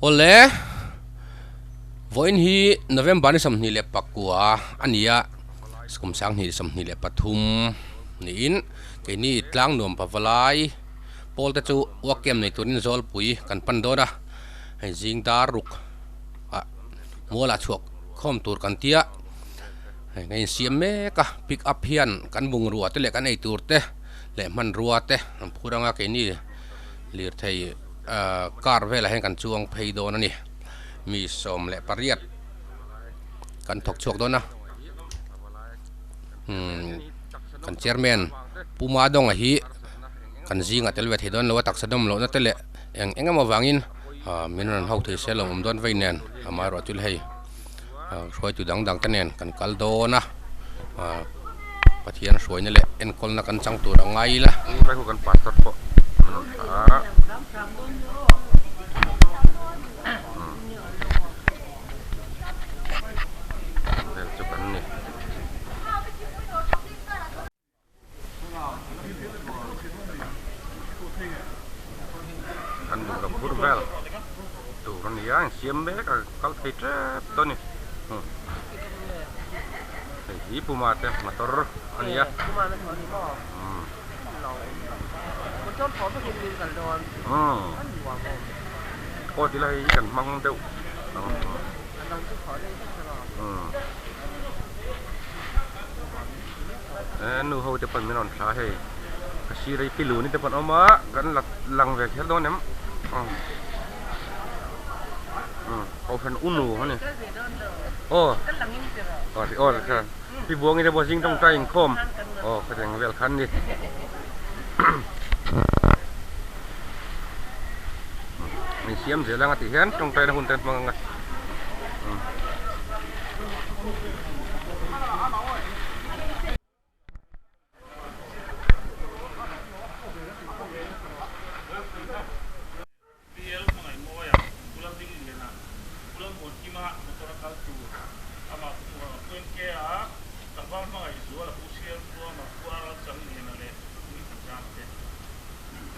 Awle, vawiin hi November ni 29 a ni a, kum 2023 niin keini tlang nuam pavalai pawl te chu work camp nei turin Zawlpui kan pan dawn a, hei zing dar ruk ah mualah chhuak khawm tur kan tia, hei kan insiam mek a, pick up hian kan bungrua te leh kan eitur te leh hmanrua te an phur anga keini lirthei car velah hian kan chuang phei dawn a ni mi 18 kan thawk chhuak dawn a umm kan chairman Pu Madonga hi kan zingah tel ve thei dawn lo a taksa dawm lohna te leh eng eng emaw vangin ah min rawn ho thei se lo awm dawn vei nen amaherawhchu hei hruaitu dang dang te nen kan kal dawn a ah Pathian hruaina leh enkawlna kan chang tur a ngai ila. Kan duh loh phur vel tur a ni a insiam mek a kal thei tep dawn a ni hei hi puma te motor a ni a aw ti lai hi kan hmang deuh nu ho te pawn min rawn thla hei ka sir a pilun te pawn a awm a kan la lang ve kher dawn em kohhran u nu a ni aw aw pi buangin te pawh zing tawngtai inkhawm aw khawthleng vel khan ni min siam zel anga tih hian tawngtai na hun te an hmang anga. PL Hmangaihmawia, Pu Laldingliana, Pu Lalmuankima motor a kal tur, amah Pu NK-a, Tlangval Hmangaihzuala, Pu Sialtluama, Pu Aral Changliana leh Pu Inthanzam te.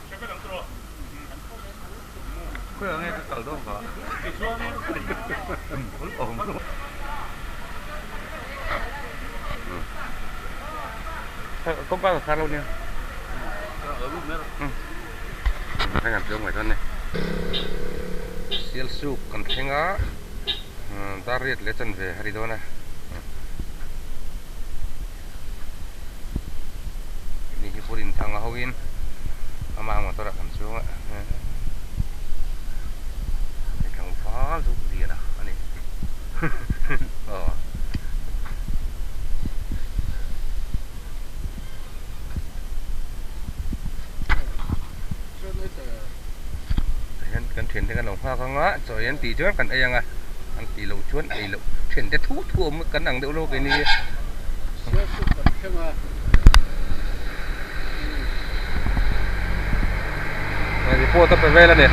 Hre vek ang chu rawh. Khawiah nge ka kal dawn va? Tichuanin. Kawngka ka khar lo nia. Heng an tlawm ngai dawn ni. Sial suk kan thleng a, dar riat leh chanve a ri dawn a. Ni hi pur inthang a hoin amah motor ah kan chuang a. Hei tlangval zuk lian a ani. Aw. Tihian kan thiante kan lo nghak anga chaw ei an tih chuan kan ei anga an tih loh chuan ei loh thiante thu thu awm kan ang deuh lo keini hi. Report a pe vel a ni.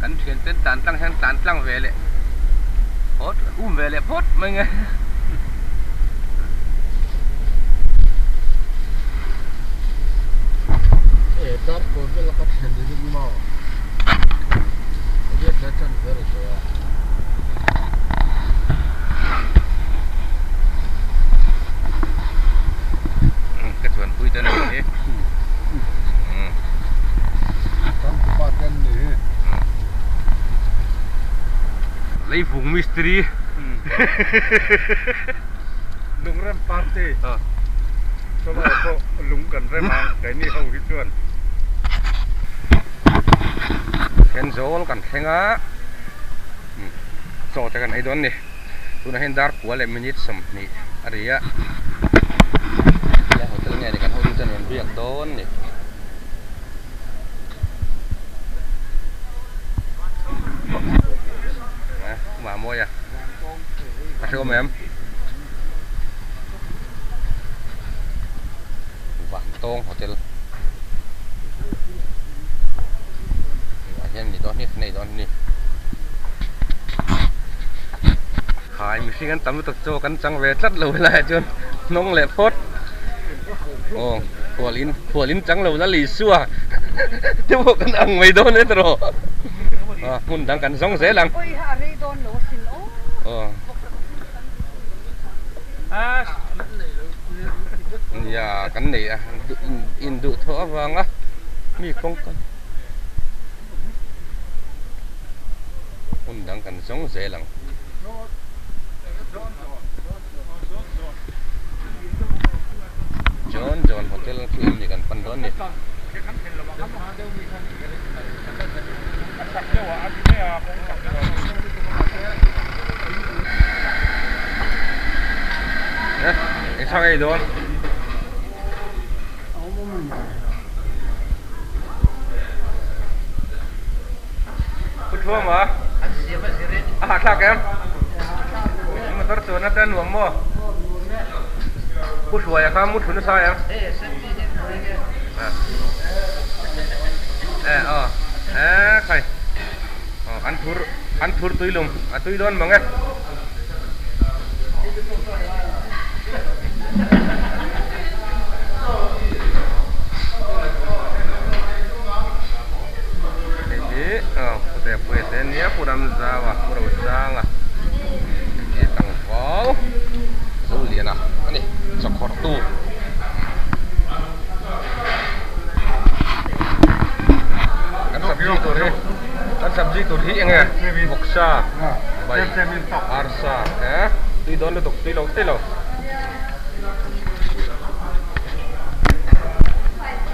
Kan thiante tlan tlang hian tlan tlang ve leh phawt um ve leh phawt mai nge. Ka chuan pui te ni hi. Leivung mistiri. Lungrem party chawlai pawh lung kan rem ang keini ho hi chuan. Thenzawl kan thleng a, chaw te kan ei dawn a ni. Tunah hian dar kua leh minute 20 a ri a, hotel nge ni kan hotu ten rawn biak dawn a ni. Mah mawi a a hrehawm em Vantawng hotel ah hian ni dawn hi nei dawn ni khai mihring an tam lutuk chaw kan chang ve tlat lo helaiah chuan hnawng leh phawt aw khual in khual in chang lo la Isua. Te pawh kan ang mai dawn e tiraw. Hmun dang kan zawng zel ang. Aw. Nia kan nei a induh thawh avanga mi kawngka hmun dang kan zawng zel ang. John John Hotel chu em ni kan pan dawn ni. Eng chhang ei dawn? Pu Thuama a hahthlak em? Motor chuan atan nuam maw? Pu Hruaia kha mu thu nasa em? Eh aw eh khai aw an thur an thur tui lum a tui dawn mang e. Hei hi aw pute pui te nia pu Ramzau a pu Rosanga hi tlangval Zoliana a ni chawkhawrhtu. Kan sabji tur hi kan sabji tur hi enge vawksa bai arsa eh tui dawn lutuk tui lo thei lo.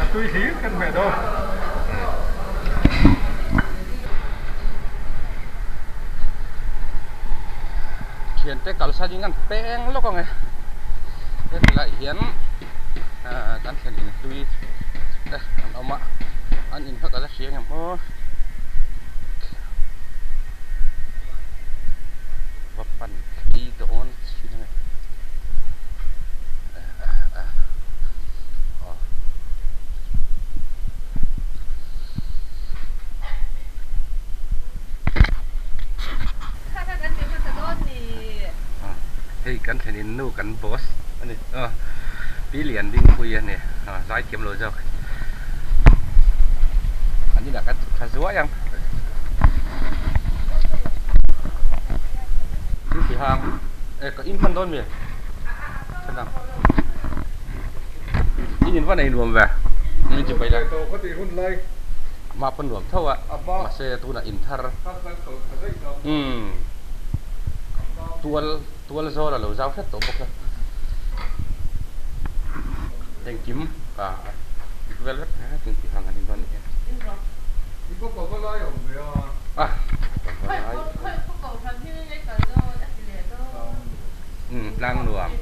A tui hlir kan hmeh dawn. Thiante kalsan in an peng lawk ang e heti lai hian. Kan thlen in hlui te an awm a an in kha ka la hria ngem aw va pan phei dawn chin a ni aw. Hei kan thlen in nu kan boss a ni aw Pi Lian Dingpui a ni a zai thiam lo zawk an inah kan chhuk thla zuai ang thingpui hang e ka in hman dawn mi thlenang in in va nei nuam ve in chibai la mah pawn nuam tho a mahse tunah in thar umm tual tual zawl a lo zau hret tawh bawk a engkim a dik vel vek a tin tih ang an in dawn a ni a umm tlang nuam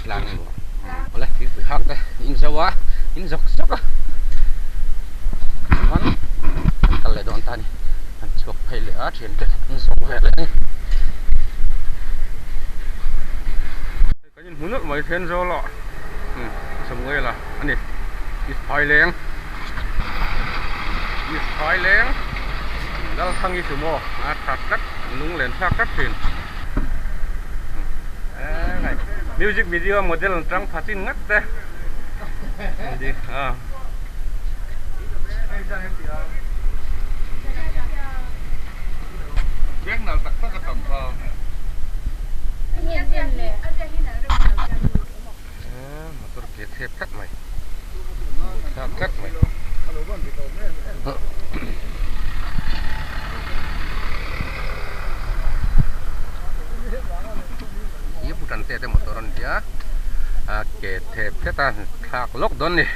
tlang nuam awle thingpui hak te in zo a in zawk zawk a chuan an kal leh dawn ta a ni. An chhuak phei leh a thian te an zawng ve leh a ni. Kan inhmu nawlh mai then zawl a Samuela a ni Isphai leng Isphai leng Lalthangi chu maw a tha tlat lunglen thlak tlat thin music video model an tang pha chin ngat te a. Motor ke thep tlat mai thlak tlat mai hi button te te motor an nia a ke thep tlat a thlak lawk dawn a ni.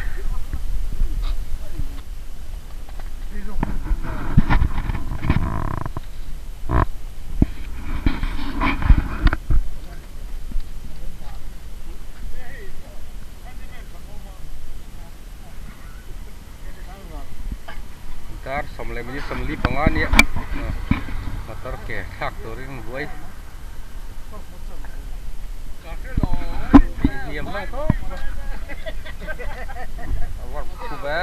Dar sawm leh minute sawmli panga a nia motor ke thlak turin buai hniam hlawm khawp mai a var khup e.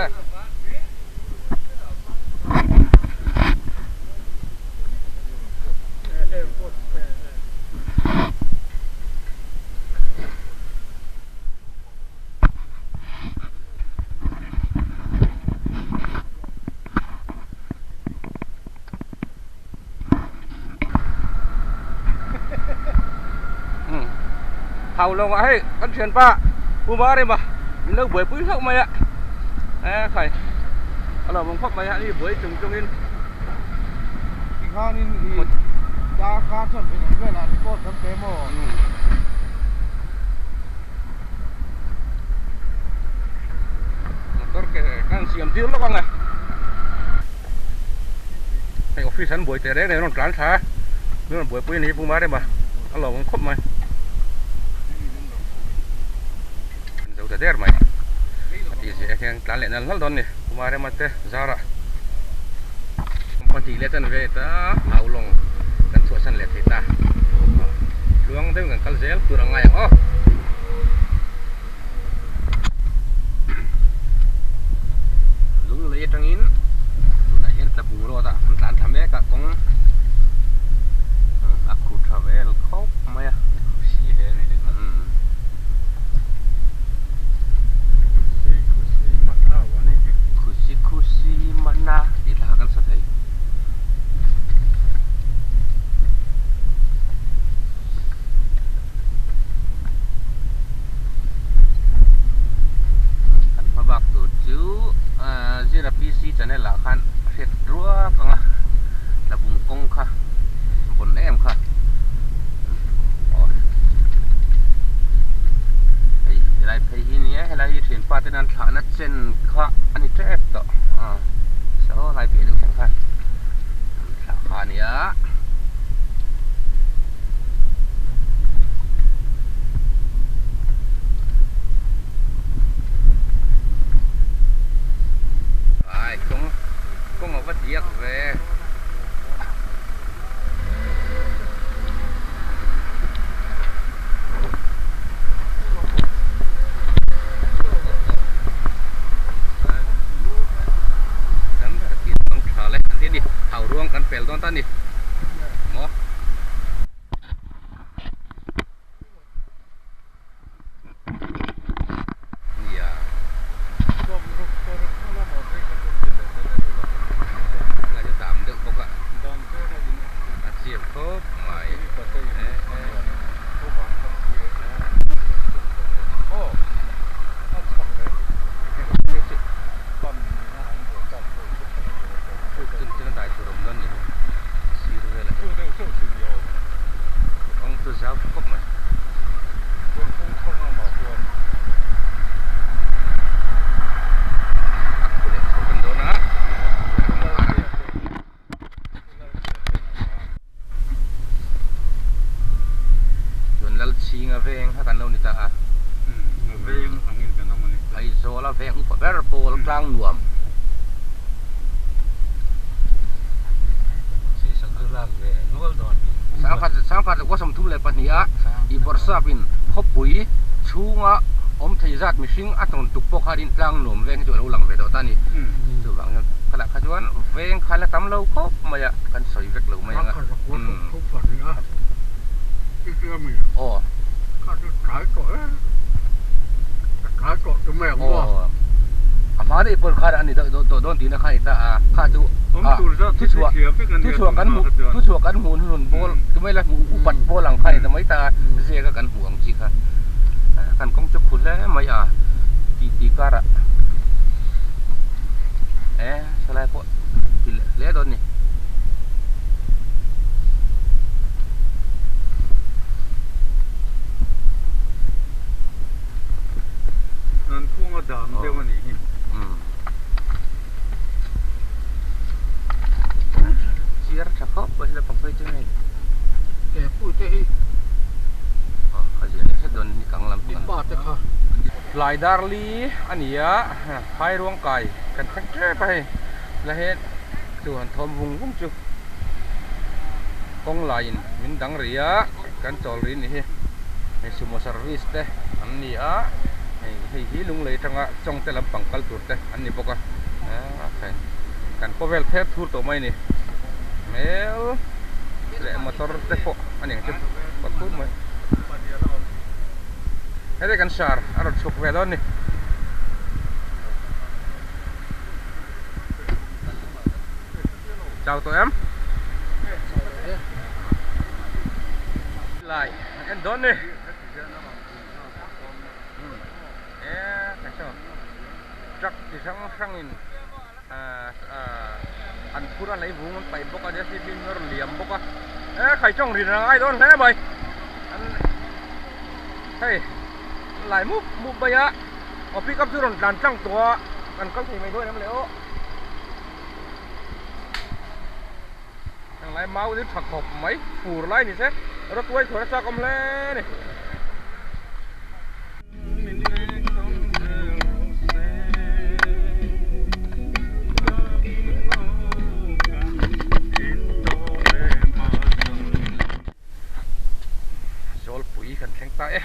Haulawngah hei kan thianpa Pu Marema min lo buaipui hlauh mai a, e khai a lawmawm khawp mai a, ani buai chung chungin. Tikhanin i darkar chuan vei velah report kan pe maw? Motor ke kan siam tir lawk ang e. Hei office an buai teh reng reng rawn tlan thla a, min rawn buaipui a ni Pu Marema a lawmawm khawp mai. An zo ta der mai. A tih zia hian tlan leh nal nal dawn a ni Pu Marema te zarah. Pahnih leh chan ve ta Haulawng kan chhuahsan leh thei ta. Tluang deuhin kan kal zel tur a ngai ang aw. Lunglei atangin tunah hian Tlabung road ah kan tlan thla mek a kawng a khu tha vel khawp mai a. Khusi khusi mana tih hla kha kan sa thei. Kan hma bak tur chu Zira PC channel ah khan a hriat ruak ang a, Tlabung kawng kha vawn em kha aw hei helai phei hi nia helai hi thianpa ten an thlahna chen kha a ni tep tawh a saw lai piah deuh thleng khan an thlah kha a nia. Ai kawng kawng a va diak ve. Dam takin ang tha le an ti a ni hau ruang kan pel dawn ta a ni maw. Nia. Ngai chu dam deuh bawk a. A chiang khawp mai. Kawng chu zau tha khawp mai. A khu leh chho kan dawn a. Chuan Lalchhinga veng kha kan lo ni ta a. Aizawl a veng upa ber pawl tlang nuam. Sangkhat zakua 32 a i bawrhsap in khawpui chhunga awm thei zat mihring a tawn tuk pawh khanin tlang nuam veng hi chu a lo lang ve tawh ta a ni. Chuvang hian khalah kha chuan veng kha la tam lo khawp mai a, kan sawi vek lo mai ang a. Aw. Aw. A hma daih pawh khan a ni deuh tawh dawn tihna kha a ni ta a, kha chu thuchhuah thuchhuah kan hmuh thuchhuah kan hmuh hnun bawl tumai la hmuh upat bawl ang kha a ni ta mai ta a, ziaka kan hmuh ang chi kha kan kawng chu khu hle mai a tih tih karah e salai pawh ti leh hle dawn a ni. An khawnga dam deuh a nih hi. Chiar tha khawp mai hi lampang phei chu hei. He pui te hi. A zia leh hret dawn ni kang lam I pa te kha. Tlai dar li a ni a, phai ruang kai kan thleng tep a hei. La he chu han thawm vung vung chu kawng laiin min dang rih a, kan chawl rih a nih hi. Hei sumo service te an ni a, hei hei hi lunglei atanga chawngte lampang kal tur te an ni bawk a, aaa kan khawvel ther thur tawh mai a ni. Hmel leh motor te pawh a ni ang chu kawt thur mai. Heti kan sar a rawn chhuk ve dawn a ni. Chau tawh em? Lai en dawn ni. Truck chi hrang hrangin ahh ahh an phur a leivung an paih bawk a J C B in a rawn liam bawk a e khai tawng rin a ngai dawn hle mai an hei an lai mup mup mai a aw pick up chu rawn tlan tlang tawh a kan kal thei mai dawn em le aw heng lai mau hi tha khawp mai fur lai ni se rawtuai chhuah nasa ka awm hle a ni. Zawlpui kan thleng ta e.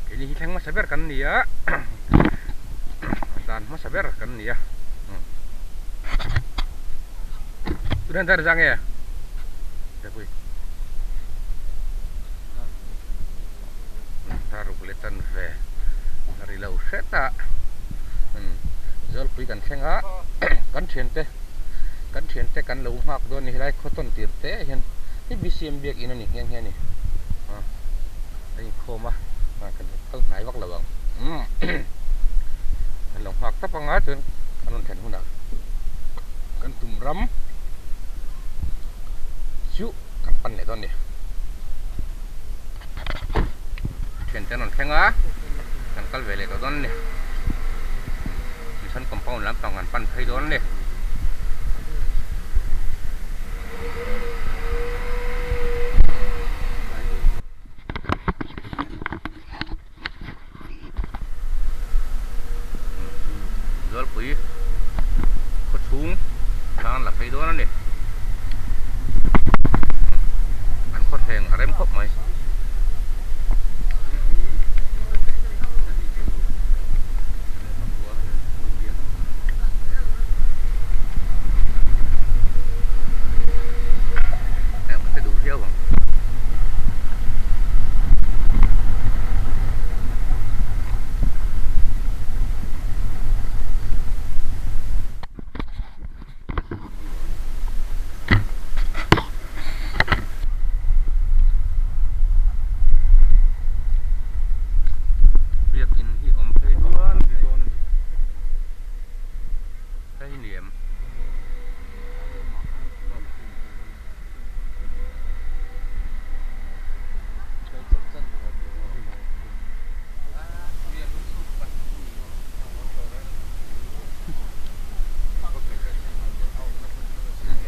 Keini hi thleng hmasa ber kan ni a, dan hmasa ber kan ni a. Tunah hian zang nge? Thlaruk leh tan ve a ri lo hret a Zawlpui kan thleng a kan thiante kan thiante kan lo nghak dawn a ni helai khaw tawn tir te hian hei B C M biakinn a ni nghe nghe a ni a inkhawm a kan kal hnai vak lo ang kan lo nghak tawp anga chuan kan rawn thlen hunah kan tum ram chu kan pan leh dawn a ni. Thiante an rawn thleng a, kan kal ve leh tawh dawn a ni. Mission compound lampang kan pan phei dawn a ni. Zawlpui khaw chhung tan la phei dawn a ni. An khaw thleng a rem khawp mai. Biakin hi awm phei nual mai hei ni em.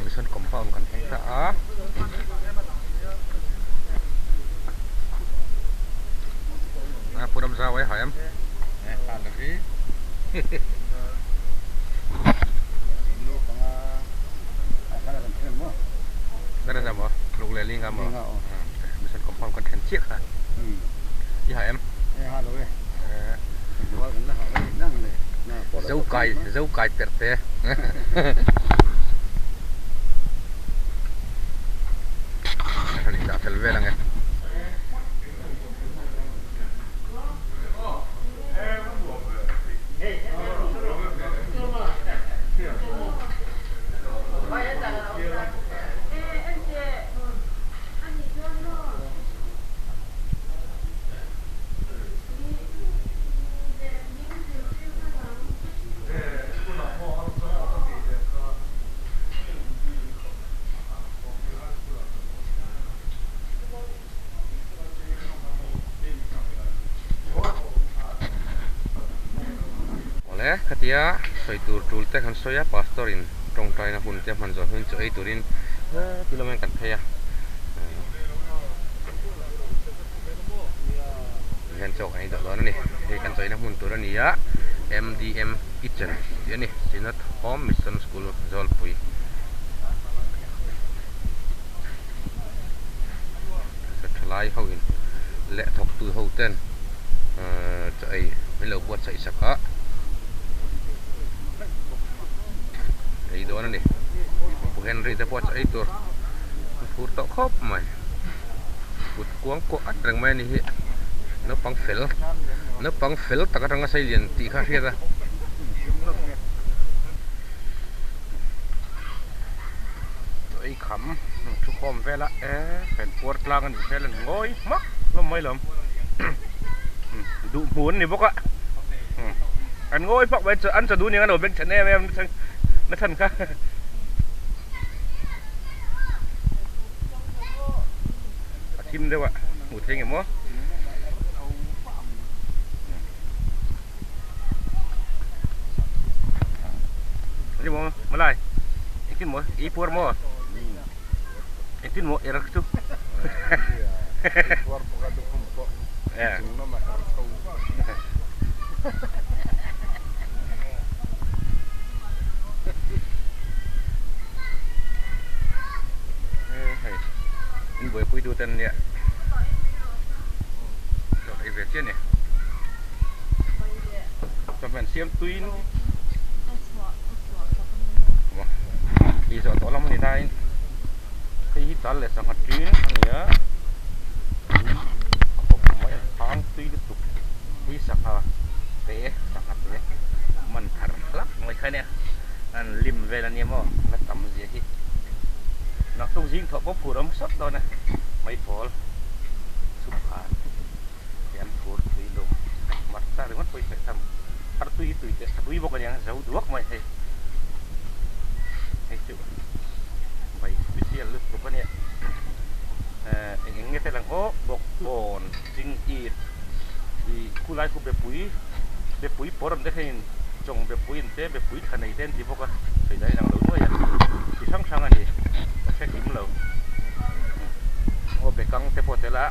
Mission compound kan thleng ta a. A pu ram zau ai hai am. Dara za maw luk leh linga maw mission compound kan thlen chiah kha i ha em zo kai zo kai perh te a ni dah fel vel ang e. Awle khatia sawi tur tul te kan sawi a pastor in tawngtaina hun te hman zawh hun chu ei turin ti lawm hian kan phei a hian chaw kan ei dawh dawn a ni hei kan chawina hmun tur a ni a M_D_M kitchen tih a ni Synod Home Mission School Zawlpui. Thalai ho in leh thawktu ho ten chaw ei min lo buatsaih sak a ei dawn a ni Pu Henry te pawh chaw ei tur an phur tawh khawp mai kut kuang kuah at reng mai a ni hi naupang fel naupang fel tak atanga sei lian tih kha a hriat a. Ei kham thu khawm vel a e fen puar tlang a nih hmel a ni ngawi hmak hlawm mai lawm. Duh hmu an ni bawk a. An ngawi fak mai an chaw duh ning an lo beng chhan em em na chhan kha. A thim deuh a hmuh theih nge maw. Ni maw malai engtin maw i puar maw engtin maw er chu puar bawk a lukhum pawh chung lamah er chho vak hei in buaipui tu te an nia chaw ei ve chiah a ni. Chawhmeh siam tuiin ei zawh tawh lam a ni nain hei hi dal leh sangha ṭin a ni a tui a bawk mai a hang tui lutuk hi sangha te sangha te man thar hlak mai kha nia an lim vel a nia maw la tam zia hi naktuk zing thawh pawh phur awm sawt dawn a maipawl chhumphar. Ti an phur tui lo hmarcha ringawt pawh hi hmeh tham har tui hi tui teh a tui bawk a niang zo duak mai hei hei chu vai special lutuk a nia eh eng eng nge te lang aw bawkbawn ching it ih khulai khu bepui bepui pawr ang te khain chawng bepui ang te bepui thla nei te an ti bawk a sawi dan inang lo nuai a chi hrang hrang a ni ka hre kim lo aw bekang te pawh tel a.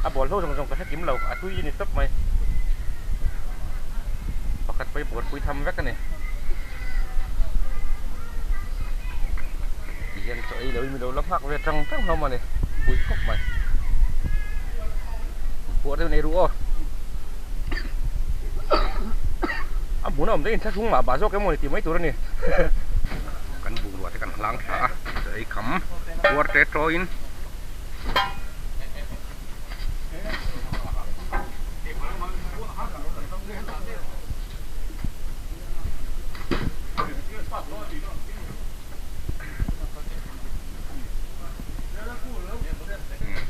A bawl ho zawng zawng ka hre kim lo, a tui a ni tawp mai. Pakhat pawh hi buarpui tham vek a ni. Ti hian chaw ei lo in mi lo la nghak ve tang tang hlawm a ni, pui khawp mai. Puar deuh nei ru aw. A hmun a awm daih in thlahrung mah bah zawk emaw ni tih mai tur a ni. Kan bungrua te kan hlang thla a, chaw ei kham puar te tawin.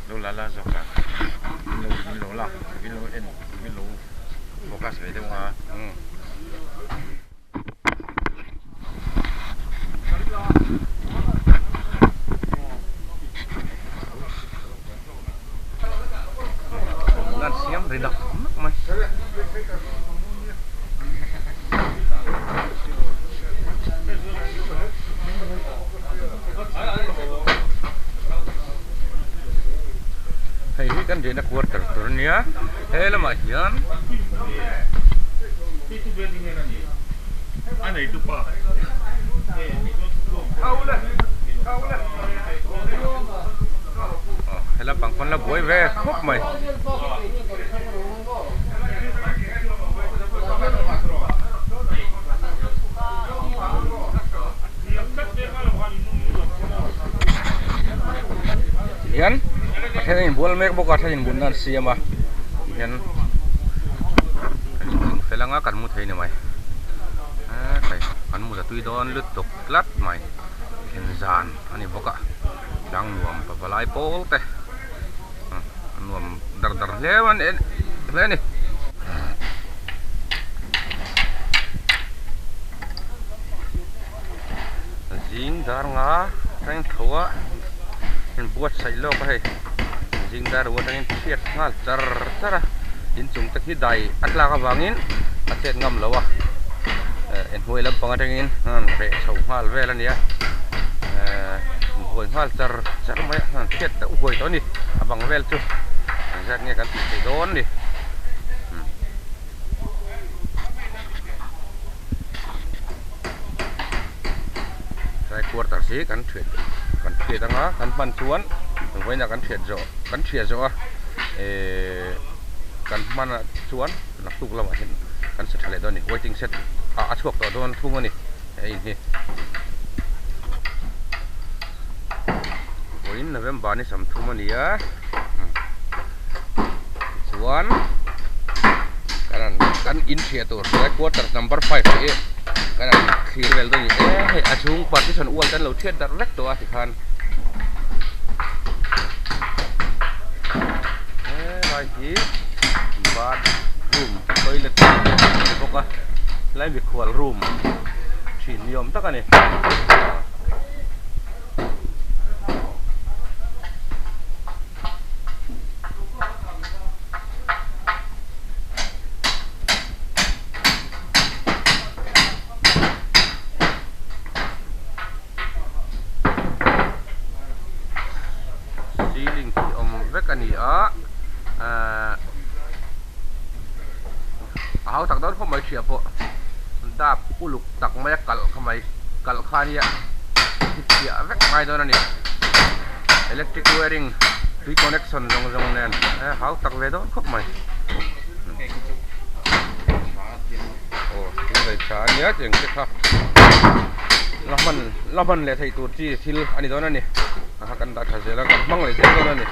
Lo la la zawk a min lo min lo lak min lo en min lo focus ve deuh a. Lan siam ri dak mak mai. Hei hi kan riahna quarter tur a nia he lamah hian. He lampang pawn la buai ve khawp mai. Tihian a then a inbual mek bawk a a then inbunna an siam a tihian. Kan inching fel anga kan mu thei ni mai hei kan mu za tui dawn lutuk tlat mai thlen zan a ni bawk a tlang nuam pavalai pawl te a nuam dar dar hle hle a ni. Zing dar nga atangin tho a inbuatsaih lawk a hei zing dar rual atangin chhiat nghal char char a inchung te khi dai a tlak avangin a chet ngam lo a eh inhnuai lampang atangin reh chho nghal vel a ni a eh buai nghal char char mai a chhiat deuh huai tawh a ni a bang vel chu engzat nge kan tih theih dawn a ni. Tlai quarters hi kan thiat kan thiat anga kan hman chuan vawiinah kan thiat zawh kan thiah zawh a ehh kan hman ah chuan naktuk lamah hian kan sa tha leh dawn a ni waiting shed ah a chhuak tawh dawn thung a ni he in hi vawiin November ni sawmthum a ni a tichuan kan in thiah tur tlai quarters number 5 hi kan han thlir vel dawn a ni e hei a chhung partition wall te an lo thiat darh vek tawh a tikhan helai hi bathroom. bawk a helai mikhual room thin ni awm tak a ni. Ceiling hi awm vek a ni a ahh a hau tak dawn khawp mai thiah pawh dap uluk tak mai a kalh kha mai kalh kha a nia hi thiah vek ngai dawn a ni electric wiring tui connection zawng zawng nen a hau tak ve dawn khawp mai. Aw thil lei tha a nia cheng te kha la hman la hman leh theih tur chi thil a ni dawn a ni a kha kan dah tha zel a kan hmang leh zel dawn a ni.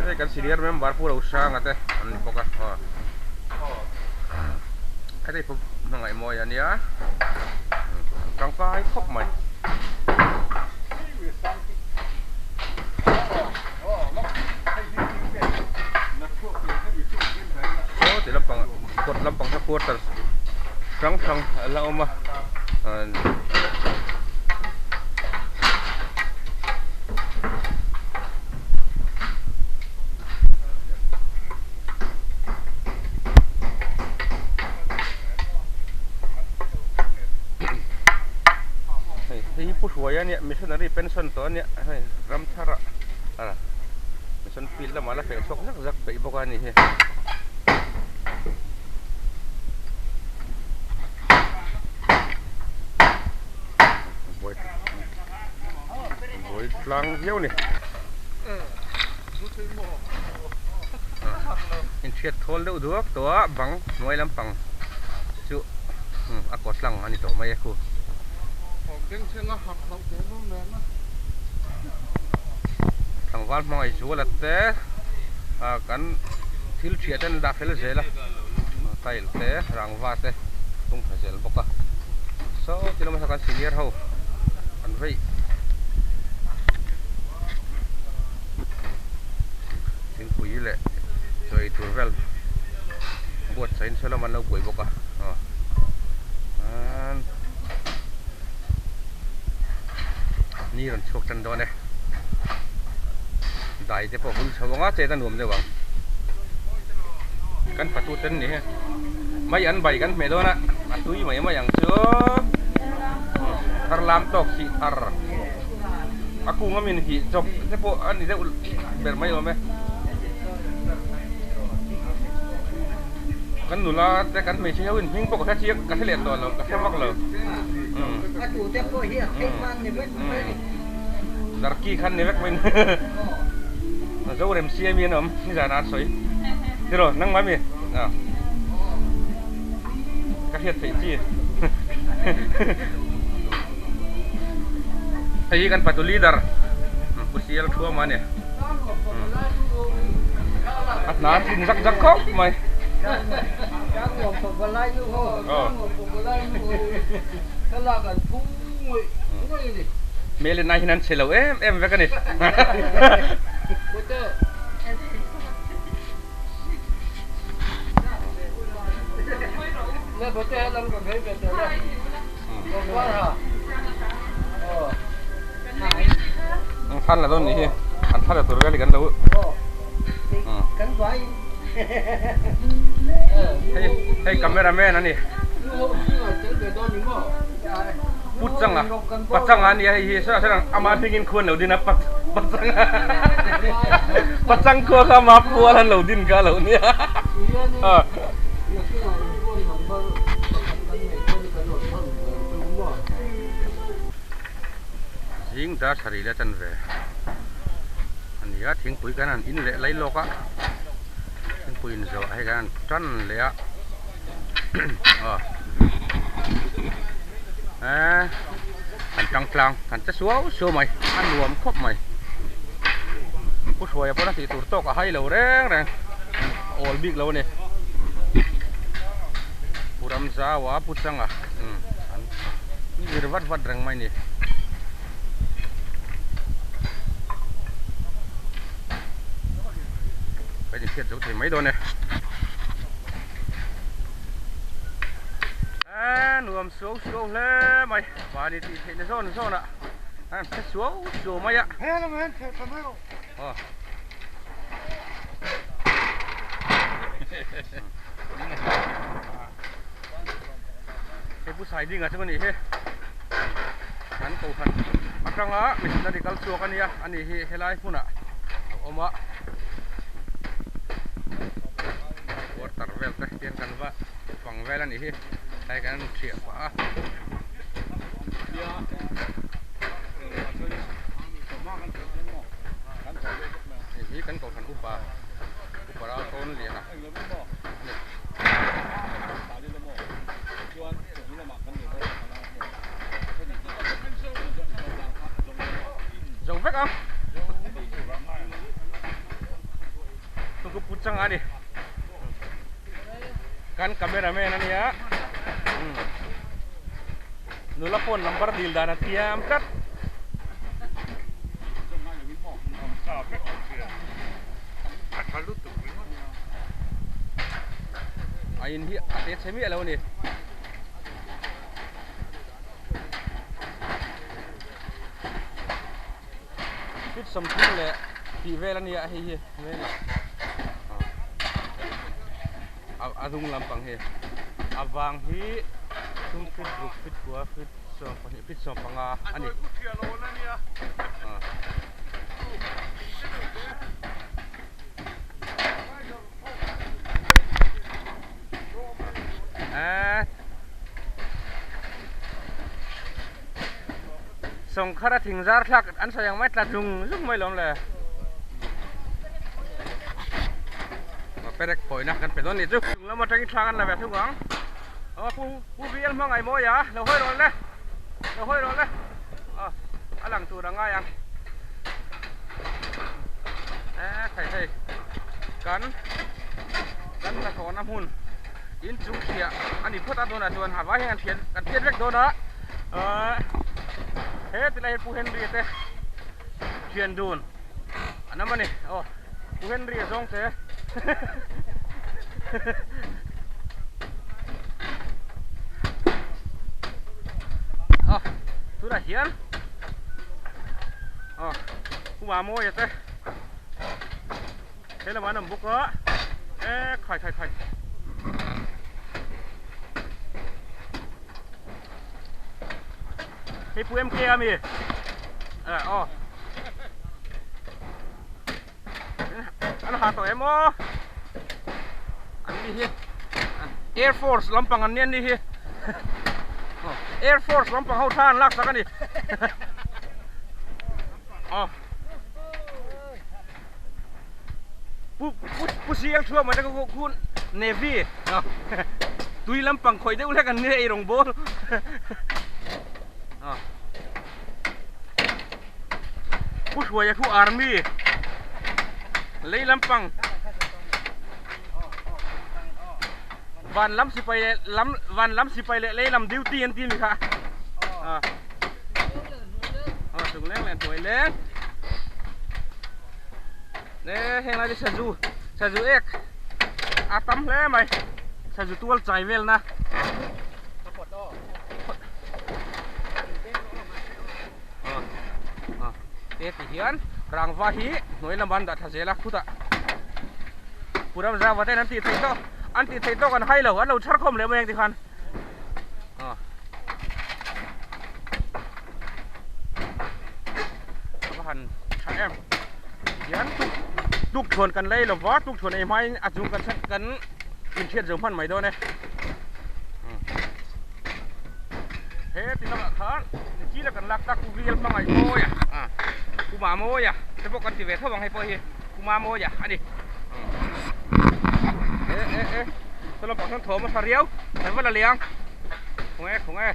Hei kan senior member Pu Rosanga te an ni bawk a aw heti pawh hmangaih mawi a nia tangkai khawp mai. Saw ti lampang kawt lampang kha quarters hrang hrang a la awm a hei hi pu hruai a nia missionary pension tawh a nia hei ramthar ah. Mission field lamah la feh chhuak zak zak peih bawk a ni hi. Buai tlang viau ni. Inthiat thawl deuh duak tawh a bang hnuai lampang chu a kawt tlang a ni tawh mai a khu. Tlangval hmangaih zuala te ah kan thil thiah te an dah fel zel a tile te rangva te tung tha zel bawk a saw ti lama saw kan senior ho an vei thingpui leh chaw ei tur vel buatsaih in saw lamah an lo buai bawk a aw. Ni rawn chhuak tan dawn e. Dai te pawh hul chho anga chet a nuam deuh ang. Kan fatu ten ni he. Mai an bai kan hmeh dawn a, a tui mai mai ang chu. Thar lam tawk sih thar. A kung a min hih chawp te pawh a ni deuh ber mai awm e. Kan nula te kan hmeichhe ho in hming pawh ka hre chiang ka hre leh tawh lo ka hre vak lo A tu te pawh hi a theih man ni vek mai ni. Darki khan ni vek mai ni. Zorem siam hi an awm nizan ah an sawi tiraw nangmah mi ka hriat theih chi hei hi kan patu leader Pu Sial Thuama a ni. A hna thin zak zak khawp mai. Hmel enah hian an che lo em em vek a ni. Thlan la dawn nih hi an thla la tur vel hi kan lo hei hei camera man a ni put changa pa changa a nia hei hi saw saw ama hmingin khuan lo din a pa pa changa pa chang khua kha ama pual an lo din kha a lo nia. Zing dar sarih leh chanve a ni a, thingpui kan han in leh lai lawk a, thingpui in zawh hei kan han tan leh a aw eee han tang tlang han che suau suau mai a nuam khawp mai Pu Hruaia pawn a tih tur tawk a hai lo reng reng a awl bik lo a ni Pu Ramzaua Pu Changa an zir vat vat reng mai a ni. Inthiat zo thei mai dawn e. A nuam suau suau hle mai. Mahni tih theihna zawn zawn ah an hre suau suau mai a. He lamah hian theh tha mai rawh. Aw. Hei Pu Saidinga chu ka nih hi. Kan kohhran atanga missionary kal chhuak a nia, ani hi helai hmunah a awm a. Quarter vel te hian kan va fang vel a nih hi, tlai kan thiah pah a. Hei hi kan kohhran upa upa ral tawn lian a ani. Zo vek ang. Tuku put chang a ni. Kan cameraman a nia. Nula phone number dil dan a thiam tlat. A in hi a te chhe miah lo a ni. Fit sawmthum leh tih vel a nia hei hi vengah a dung lampang hi a vang hi thum fit ruk fit kua fit sawm pahnih fit sawm panga a ni. Sawngkhara thing zar thlak an sawi ang mai tla zung zung mai lawm le. Perek pawina kan pe dawn ni chu. Chung lam atangin thla kan la ve thung ang. Aw pu pu VL hmangaih mawi a lo hawi rawh le. Lo hawi rawh le. Aw a lang tur a ngai ang. Eh thei thei kan kan hnathawhna hmun in chung thiah a ni phawt a tunah chuan a vai hian kan thian kan thiat vek dawn a ahh he tilai hi Pu Henry a te thian dun an awm a ni aw Pu Henry a zawng che aw tunah hian aw Pu Mamawia te he lamah an awm bawk a e khai khai khai hei Pu MK a mi eh aw an ha tawh em aw an ni hi Air Force lampang an ni an ni hi Air Force lampang ho tha an lak sak a ni aw Pu pu pu sial thua mai te khu khu navy tui lampang khawih deuh hlek an ni ei rawng bawl a Pu Hruaia thu army lei lampang van lam sipai leh lam van lam sipai leh lei lam duty an ti a ni kha a a chung leng leh hnuai leng e heng lai te sazu sazu ek a tam hle mai sazu tual chai vel na. Te ti hian rangva hi hnuai lamah an dah thla zel a khutah puram zava ten an tih theih tawk an tih theih tawk an hai lo an lo chhar khawm leh mai ang tikhan a va han tha em tihian tuk chhuan kan lei lova tuk chhuan ei hmain a chung kan kan inhriat zo hman mai dawn e. He ti lamah khan nichila kan lak tak Pu Vial hmangaih mawi a, Pu Mamawia te pawh kan ti ve tho ang hei pawh hi Pu Mamawia a ni. E e e saw lampang hian thawm a tha riau kan va la liang khawnge khawnge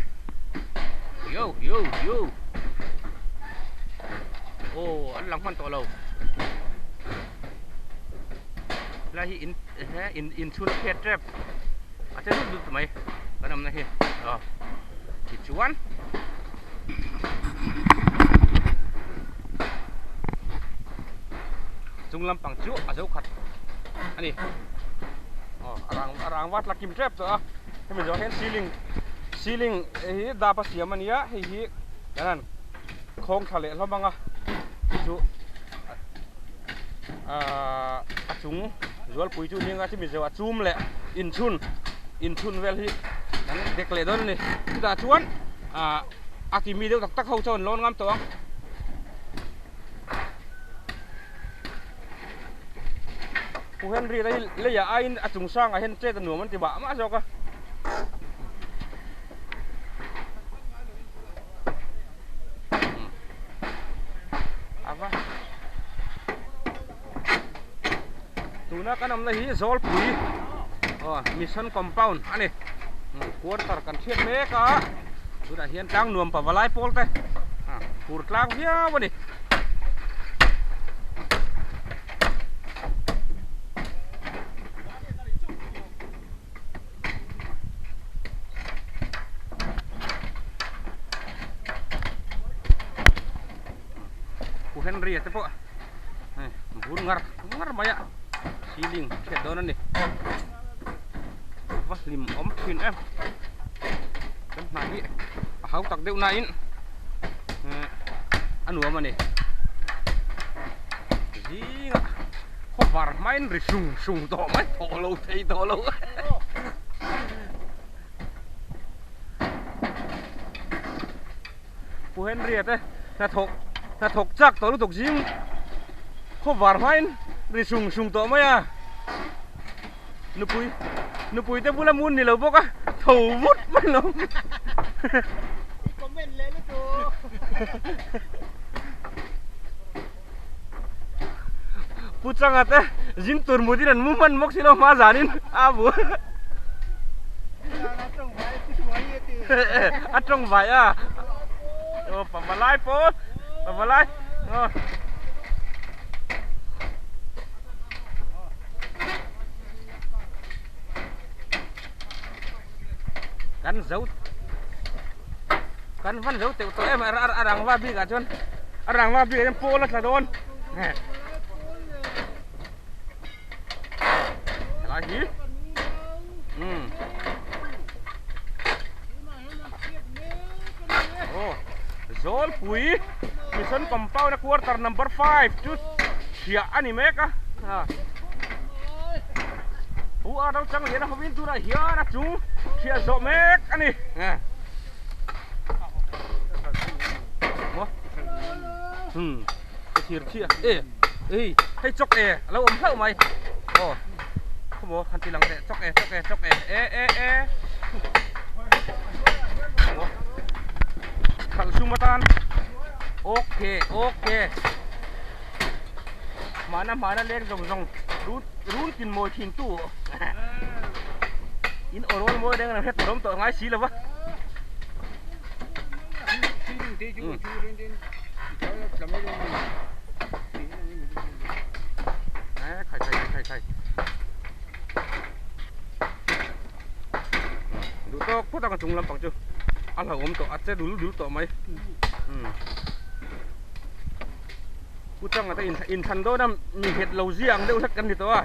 yo yo yo aw an lang hman tawh lo helai hi in he in inchhun a phiat tep. A che dut dut mai kan awmna hi aw tichuan chung lampang chu a zo khat a ni aw a rang a rangva tla kim tep tawh a hemi zawh hian ceiling ceiling hi dap a siam a nia hei hi kan han khawng thla leh hlawm ang a chu ahh a chung zualpui chu nia chumi zawh a chum leh inchhun inchhun vel hi kan dek leh dawn a ni chutah chuan ahh a kimi deuh tak tak ho chuan lawn ngam tawh ang. Pu Henry te hi leiah aiin a chung sangah hian chet a nuam an ti mah mah zawk a. Ava Tuna kan awmna hi Zawlpui aw Mission Compound a ni. Quarter kan hriat mek a tunah hian tlang nuam pavalai pawl te fur tlang viau a ni. Pu Henry a te pawh hei bur ngar ngar mai a ceiling chhiat dawn a ni va hlim awm thin em kan hna hi a hau tak deuh nain a nuam a ni zingah khawvar hmain ri sung sung tawh mai tawh lo thei tawh lo. Pu Henry a te hnathawk hnathawk chak tawh lutuk zing khawvar hmain ri sung sung tawh mai a nupui nupui te bula mun ni lo bawk a tho vut mai lo I comment leh lutuk Pu Changa te zin tur mutin an mu hman bawk si lo hma zanin a bu a tawng vai a aw pavalai pawh pavalai aw kan zo kan van zo teuh tawh em a rangva bik ah chuan a rangva bik ah hian pawl a tla dawn helai hi umm aw Zawlpui mission compound a quarter number 5 chu chhiah a ni mek a Pu a ro chang lian a hovin tunah hian a chung chhiah zawh mek a ni. Hmm ka thir khi a e ei hei chawk e a lo awm hlauh mai aw khawmaw han ti lang teh chawk e chawk e chawk e e e e khawmaw khalh sum atan okay okay Hmana hmana leng zawng zawng run run tin mawi thin tu in awrawl mawi reng reng hret awm tawh ngai si lova. Khai khai khai khai. Duh tawk phawt ang a chung lampang chu a hlauhawm tawh a che dul dul tawh mai. Pu Changa te inthlan dawn a mi nghet lo zia ang deuh hlek kan ni tawh a,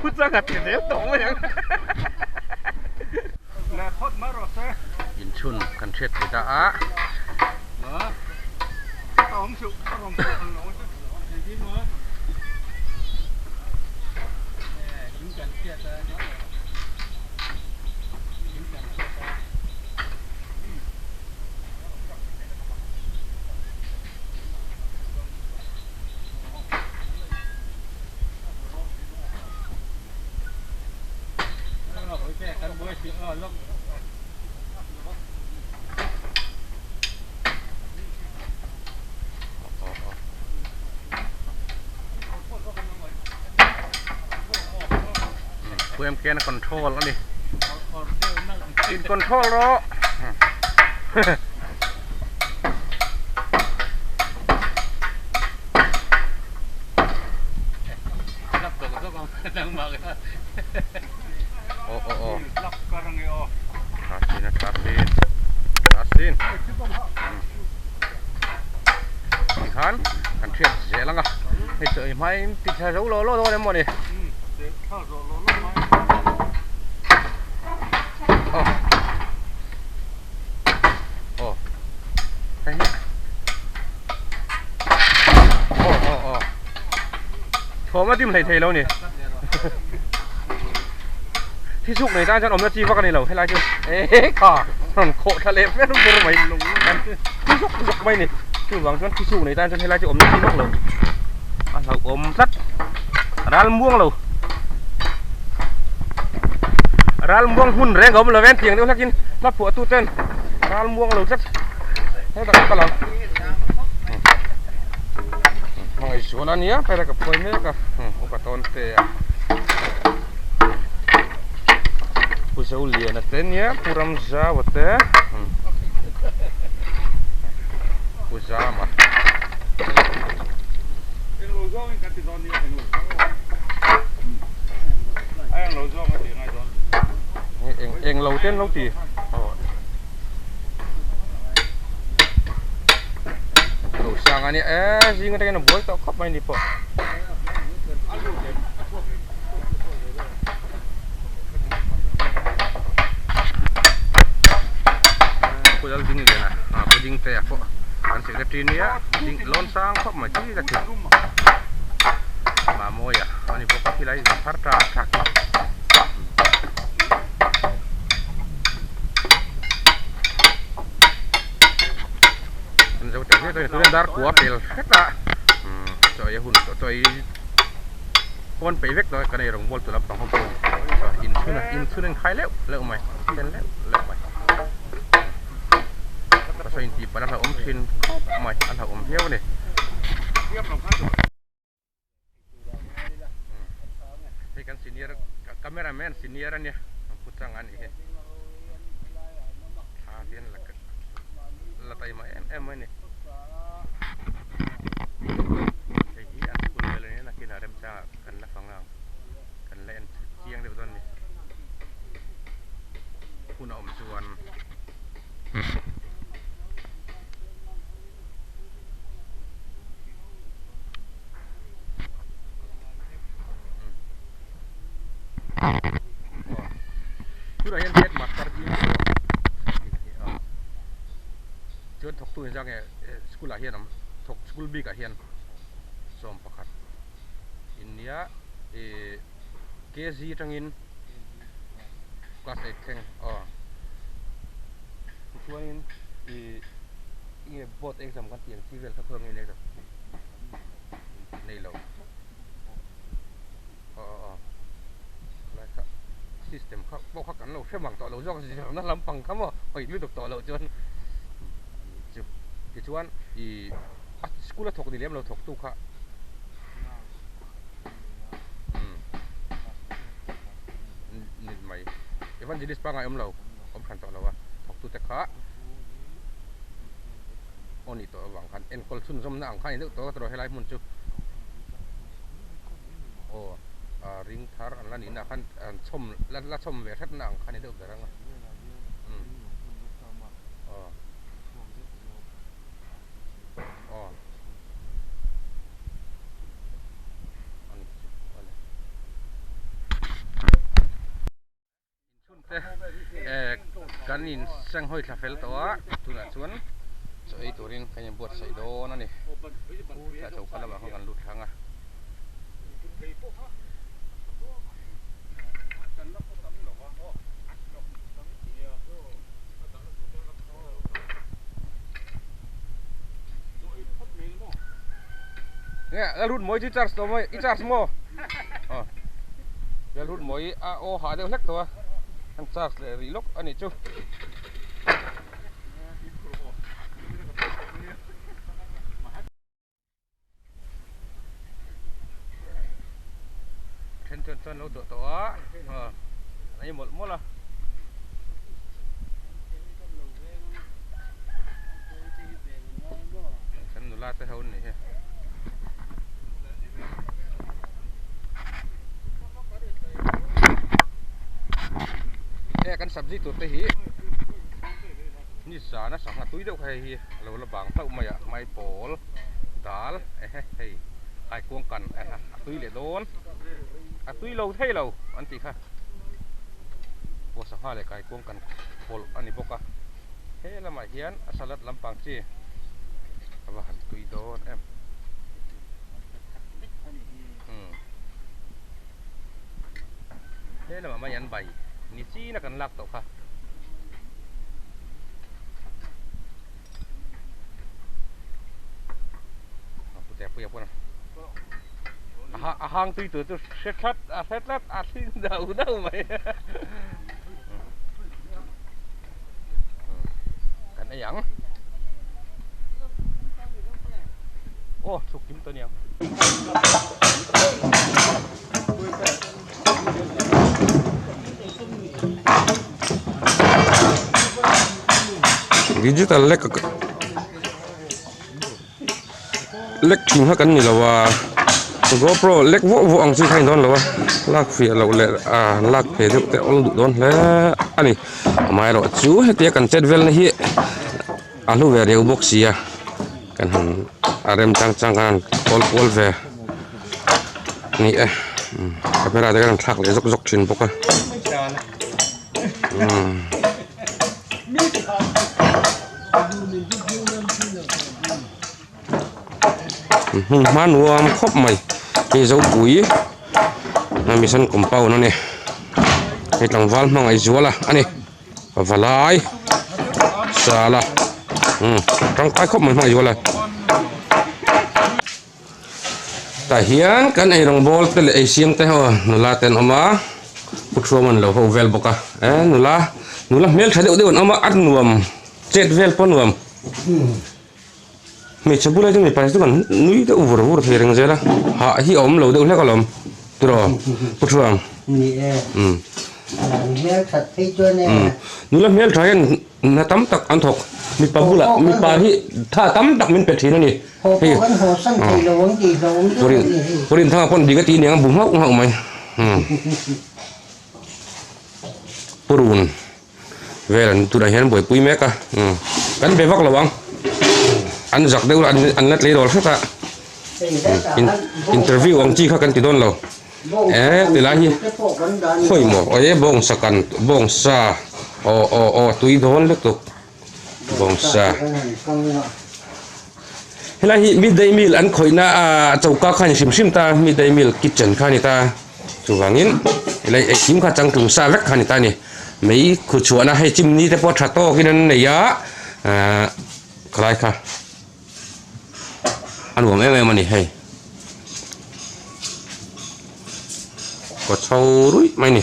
Pu Changa ti zel tawh mai ang. Inchhun kan hriat thei ta a. Khuem ken a control a ni in control rawh. Tikhan kan thiat zel anga hei chaw ei hmain ti tha zo lo lo dawn em maw ni. Aw aw hei hi aw aw aw thawm a dim hlei thei lo ni thi chhuk nei tan chuan awmna chi vak a ni lo helai chu e kha rawn khawh thla leh fer fer mai thi zuk zuk mai ni chuvang chuan thi chhuk nei tan chuan helai chu awmna chi vak lo a hlauhawm tlat ral muang lo ral muang hmun reng a awm lo veng tiang deuh hlakin hla phuah tu ten ral muang lo tlat hetah ka kal ang hmangaihsual a nia heta ka phuai mek a upa tawn te a pu Zoliana te nia pu Ramzau te pu Zama. Eng eng lo ten lo ti lo sang a nia e zing atangin a buai tawh khawp mai ni pawh. Pu lal ding lian a pu ding te a pawh kan secretary nia ding lawn sang khawp mai chi ka ti Mamawia a ni bawk a khilai thar ta tha khi an zo teh hle tawh dar kua pel hret a chaw ei a hun tawh chaw ei pawn peih vek tawh kan ei rawngbawl tur lampang ho pawh inchhun a inchhun a inkhai leuh leuh mai sen leuh leuh mai pasal intih palh a hlauhawm thin khawp mai a hlauhawm viau a ni. Hei kan senior camera man senior a nia an pu chang a nih hi thla hian la la taima em em mai a ni hei hi an school vel a nia nakinah remchangah kan la fang ang kan la en chiang deuh dawn a ni hun a awm chuan. Tunah hian headmaster ding chuan thawktu in zang nge school ah hian awm thawk school bik ah hian 11 in nia ih kg atangin class 8 thleng aw tichuanin ih Nge board exam kan tih ang chi vel kha khawi nge exam nei lo aw aw aw lai kha system kha pawh kha kan lo hre mang tawh lo zawk zirna lampang kha maw hawi lutuk tawh loh chuan chu tichuan ih a school a thawk ni lem lo thawk tu kha umm ni mai evangelist pangngai awm lo awm hran tawh lo a thawk tu te kha. aw nih tawh avang khan enkawl chhunzawmna ang khan a ni deuh tawh a tawh helai hmun chu aw ah ring thar an la nihna ah khan an chhawm la la chhawm ve hretna ang kha a ni deuh ber ang a umm aw aw a ni chu awle. Inchhunte kan in senghawi thla fel tawh a tunah chuan chaw ei turin kan in buatsaih dawn a ni tlai choka lamah khan kan lut thlang a. Nge Lalrutmawi chu i charge tawh maw i charge maw aw Lalrutmawi a aw hah deuh hlek tawh a an charge leh rih lawk a nih chu. Then chuan chuan lo dawh tawh a aw a ei mawlh mawlh a. Kan nula te ho an nih hi. He kan sabzi tur te hi ni zana sangha tui deuh kha hei hi a lo la bang hlauh mai a maipawl dal ehe hei Kaikuang kan a tui leh dawn a tui lo thei lo an tih kha pawh sangha leh kaikuang kan pawlh a ni bawk a he lamah hian a salad lampang chi a va han tui dawn em umm he lamah mai an bai ni chin a kan lak tawh kha. A hang tui tur chu hre tlat a hre tlat a thling deuh deuh mai kan ei ang aw chhuk kim tawh aniang. Digital lek lek thin kha kan ni lo a gopro lek vuah vuah ang chi kha a ni dawn lo a lak fiah loh leh ah lak ve deuh te a awm duh dawn hle a ni amaherawhchu hetia kan chet vel na hi a hlu ve riau bawk si a kan han a rem chang chang khan kawl kual ve a ni e camera te kan thlak leh zawk zawk thin bawk a umm. Hmun hma nuam khawp mai hei zopui mission compound a ni hei tlangval hmangaihzuala a ni. Valai sala umm tangkai khawp mai hmangaih zual a tah hian kan ei rawng bawl te leh ei siam te ho nula te an awm a pu thuam an lo ho vel bawk a e nula nula hmeltha deuh deuh an awm a a nuam chet vel pawh a nuam hmeichhe bulah chuan mipa hi chu kan nui deuh vur vur thei reng zel a hah hi a awm lo deuh hlek alawm tiraw pu thuam umm nula hmeltha hian hna tam tak an thawk mipa bulah mipa hi tha tam tak min pe thin a ni hei pu Rinthanga pawn dik a tih aniang a bu nghauh nghauh mai umm purun. Vel an tunah hian buaipui mek a umm kan be vak lo ang an zak deuh an an la tleirawl hrek a interview ang chi kha kan ti dawn lo eh tilai hi khawi maw aw bawngsa kan bawngsa aw aw aw tui dawn lutuk bawngsa helai hi midday meal an khawihna ah choka kha a ni hrim hrim ta midday meal kitchen kha a ni ta. Chuvangin helai engkim kha changtlung sa vek kha a ni ta a ni. Mei khu chhuahna hei chimni te pawh tha tawkin an nei a, ahh khalai kha a nuam em em a ni hei. Kaw chho ruih mai a ni.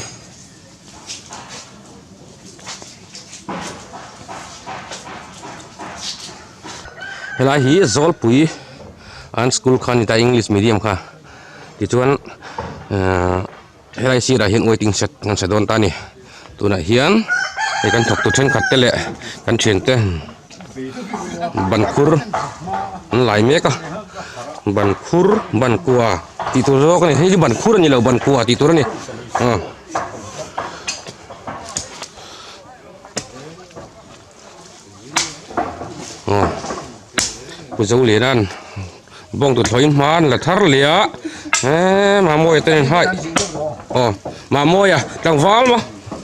Helai hi Zawlpui an school kha a ni ta English medium kha. Tichuan ahh helai sirah hian waiting shed kan sa dawn ta a ni tunah hian hei kan thawktu thenkhat te leh kan thiante ban khur an lai mek a ban khur ban kua tih tur zawk a ni hei hi ban khur a ni lo ban kua tih tur a ni aw. Aw Pu Zoliana'n bawng tuthlawin hma an la thar leh a eee Mamawia te nen hai aw Mamawia tlangval maw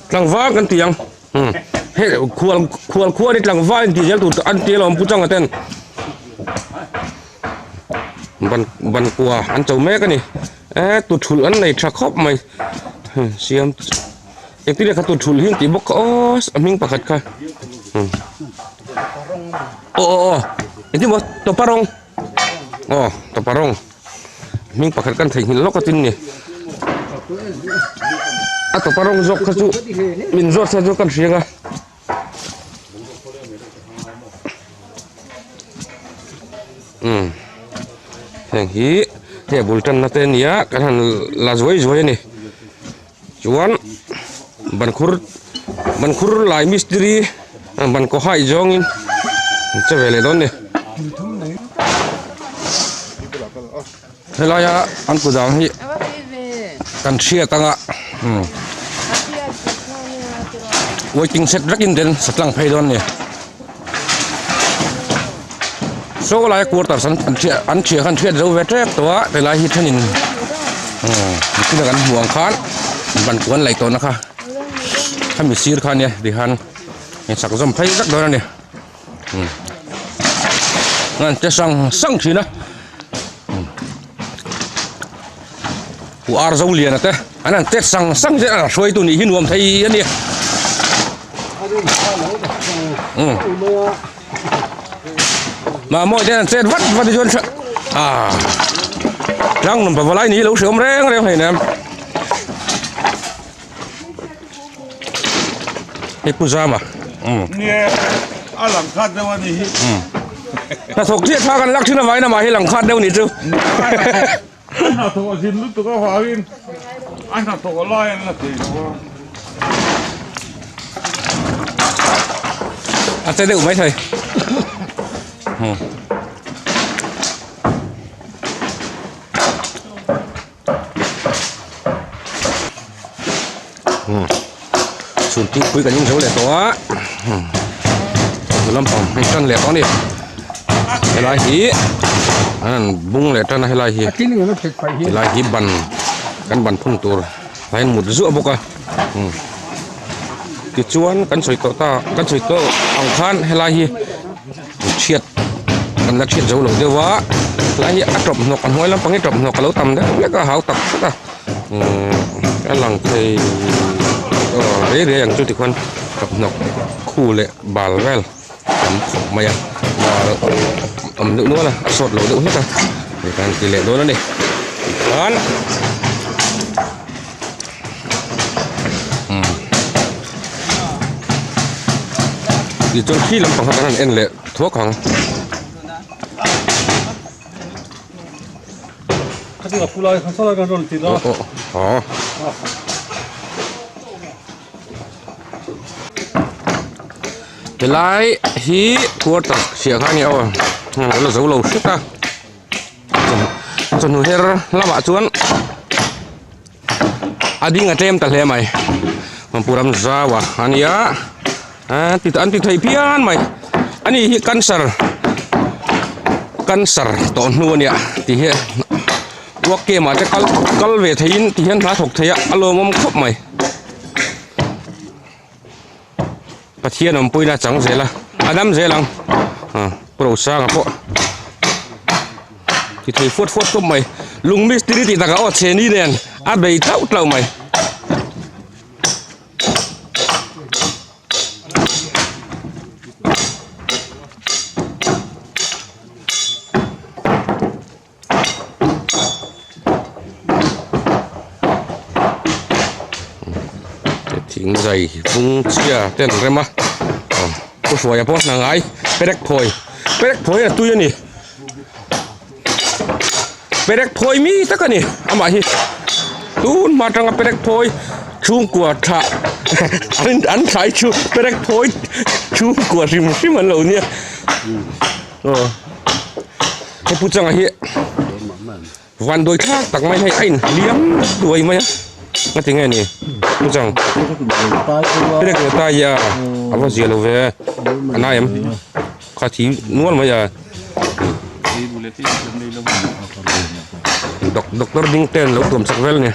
tlangval kan ti ang umm hei khual khual khua ni tlangval in tih zel tur an ti alawm Pu Changa ten ban ban kua an cho mek a ni eee tuthulh an nei tha khawp mai siam. Engtin nge kha tur thulh hi an tih bawk kha aw a hming pakhat kha aw aw aw engtin maw tawpa rawng aw tawpa rawng hming pakhat kan theihnghilh lawk a tin ni a tawpa rawng zawk kha chu min zawt se chu kan hria ang a. Umm heng hi hei a bul tanna te a ni a kan han la zuai zuai a ni. Chuan ban khur ban khur lai mistiri ban kaw haih zawngin an che ve leh dawn a ni. Helaia an kut ang hi kan hriat anga umm waiting shed vekin den satlang phei dawn a ni. Saw laia quarters an an thiah khan thiat zo ve tep tawh a tilai hi thenin nichina kan hmuh ang khan ban kuan laih tawhna kha khami sir kha ania tihian insak zawm phei vek dawn a ni an che sang sang thin a pu ar zo lian a te an han che sang sang zel a hruaitu nih hi nuam thei a nia. Mahmawih te an chet vat vat hi chuan ah tlang nuam pavalai ni lo hreawm reng reng hei nen hei pu zama um nie a lang khat deuh a ni hi hnathawk chiah tha kan lak thin avangin amah hi lang khat deuh ni chu a hnathawk a zin lutuk avangin a hnathawk a lai an la thei lo a. A che deuh mai thei. Chhun tih pui kan inzo leh tawh a lampang hei tan leh tawh a ni helai hi an han bung leh tan a helai hi helai hi ban kan ban phun tur a in mut zuah bawk a tichuan kan sawi tawh ta kan sawi tawh ang khan helai hi chhiat kan la chhiat zo lo deuh a helai hi a tawp hnawk a hnuai lampang hi tawp hnawk a lo tam deuh hlek a hau tak tak a umm a lang thei aw rei rei ang chu tikhuan tawp hnawk khu leh bal vel tam khawp mai a bal awm deuh nual a a sawt lo deuh hlek a tikhan ti leh dawn a ni tikhan umm tichuan khi lampang kha kan han en leh thuak ang. Helai hi quarter hriah kha a ni aw a la zo lo hret a chawhnu her lamah chuan a ding a tlem ta hle mai Manpuram zau a ania an ti thei phian mai ani hi cancer cancer tawh hnu ania ti hi work camp ah te kal kal ve theiin ti hian hna thawk thei a a lawmawm khawp mai Pathian awmpuina a chang zel a a dam zel ang ah Pu Rosanga pawh ti thei fuat fuat khawp mai lung mistiri tih takah aw chheni nen a bei tlauh tlauh mai. Thing zai bung chhia te an rem a pu hruaia pawh hna ngai perek phawi perek phawi a tui a ni perek phawi mi tak a ni amah hi tun hma atanga perek phawi chhungkua thlah an an thlai chu perek phawi chhungkua hrim hrim an lo nia aw he pu changa hi van dawi thlak tak mai hei a in hliam duai mai a nga ti nge ni pu chang perek leh tai a a va zia lo ve a nai em kha thi nual mai a doctor ding ten lo tuam chak vel a ni.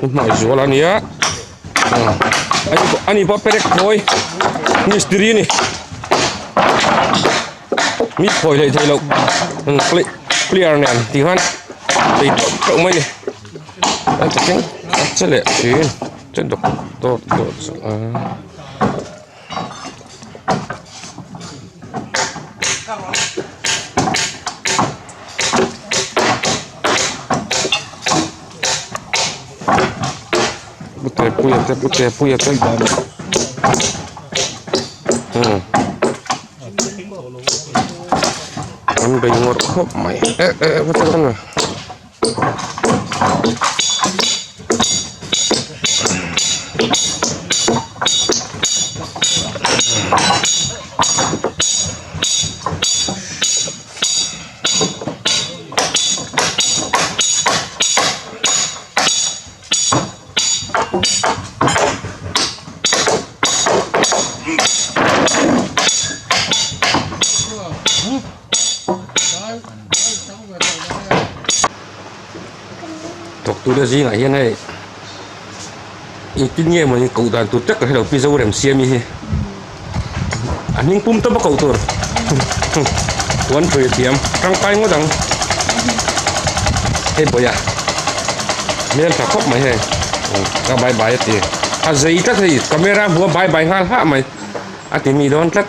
Hmai zual a nia ani pawh perek phawi mistiri a ni mi phawi hlei thei loh clear nen ti khan ei teuh teuh mai a ni a che thleng a che leh thin che dawk dawt dawt a. Putea te putea puia te umm an bei ngawr khawp mai eh eh eh va chak a. Thawktute zingah hian hei engtin nge mawni koh dan tur tak ka hrelo pi Zorem Siami hi a hming pum tawp a koh tur puan pui a thiam tangkai ngawt ang hei bawih a hmel tha khawp mai hei ka bye bye a ti a zei tlat hei camera hmuh a bye bye nghal hah mai a ti mi dawn tlat.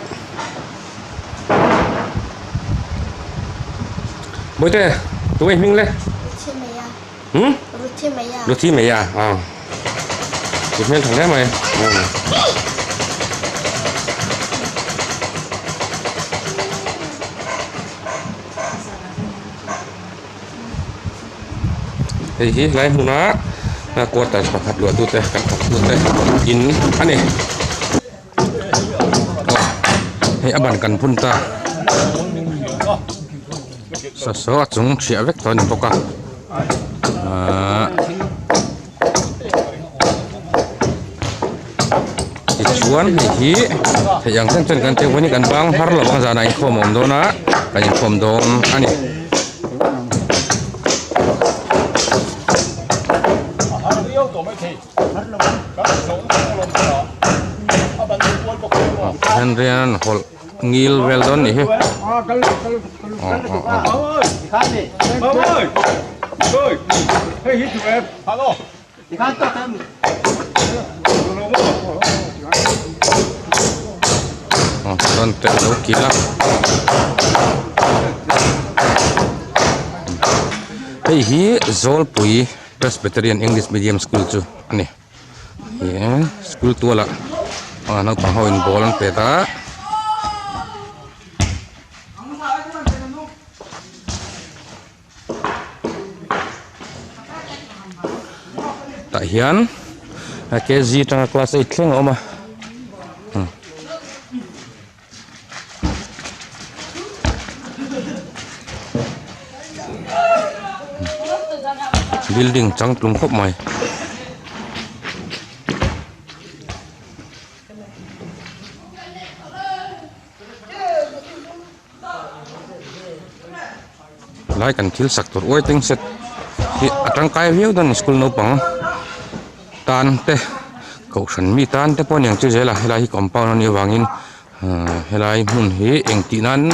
Bawihte tunge hming le? Ruthi Meia. Hmm? Ruthi Meia. Ruthi Meia ah. I hmel tha hle mai. Hei hi hlai hmuna quarters pakhat luah tute kan thawk tute in a ni. Hei a ban kan phun ta saw a chung chhiah vek tawh a ni bawk a ahh tichuan hei hi theih ang chen chen kan tih hi kan bang har lo ang zanah inkhawm a awm dawn a kan inkhawm dawn a ni. Henry-a'n hawlh ngil vel dawn nih hi aw rawn tel lo kil a hei hi Zawlpui. Presbyterian English Medium School chu a ni ih school tualah ah naupang ho in ball an pet a tah hian kg atanga class eight thleng a awm a. Building changtlung khawp mai. Lai kan thil sak tur waiting shed hi a tangkai viau dawn a ni school naupang tan te kohhran mi tan te pawh a niang chu zel a helai hi compound a nih avangin ahh helai hmun hi engtih nan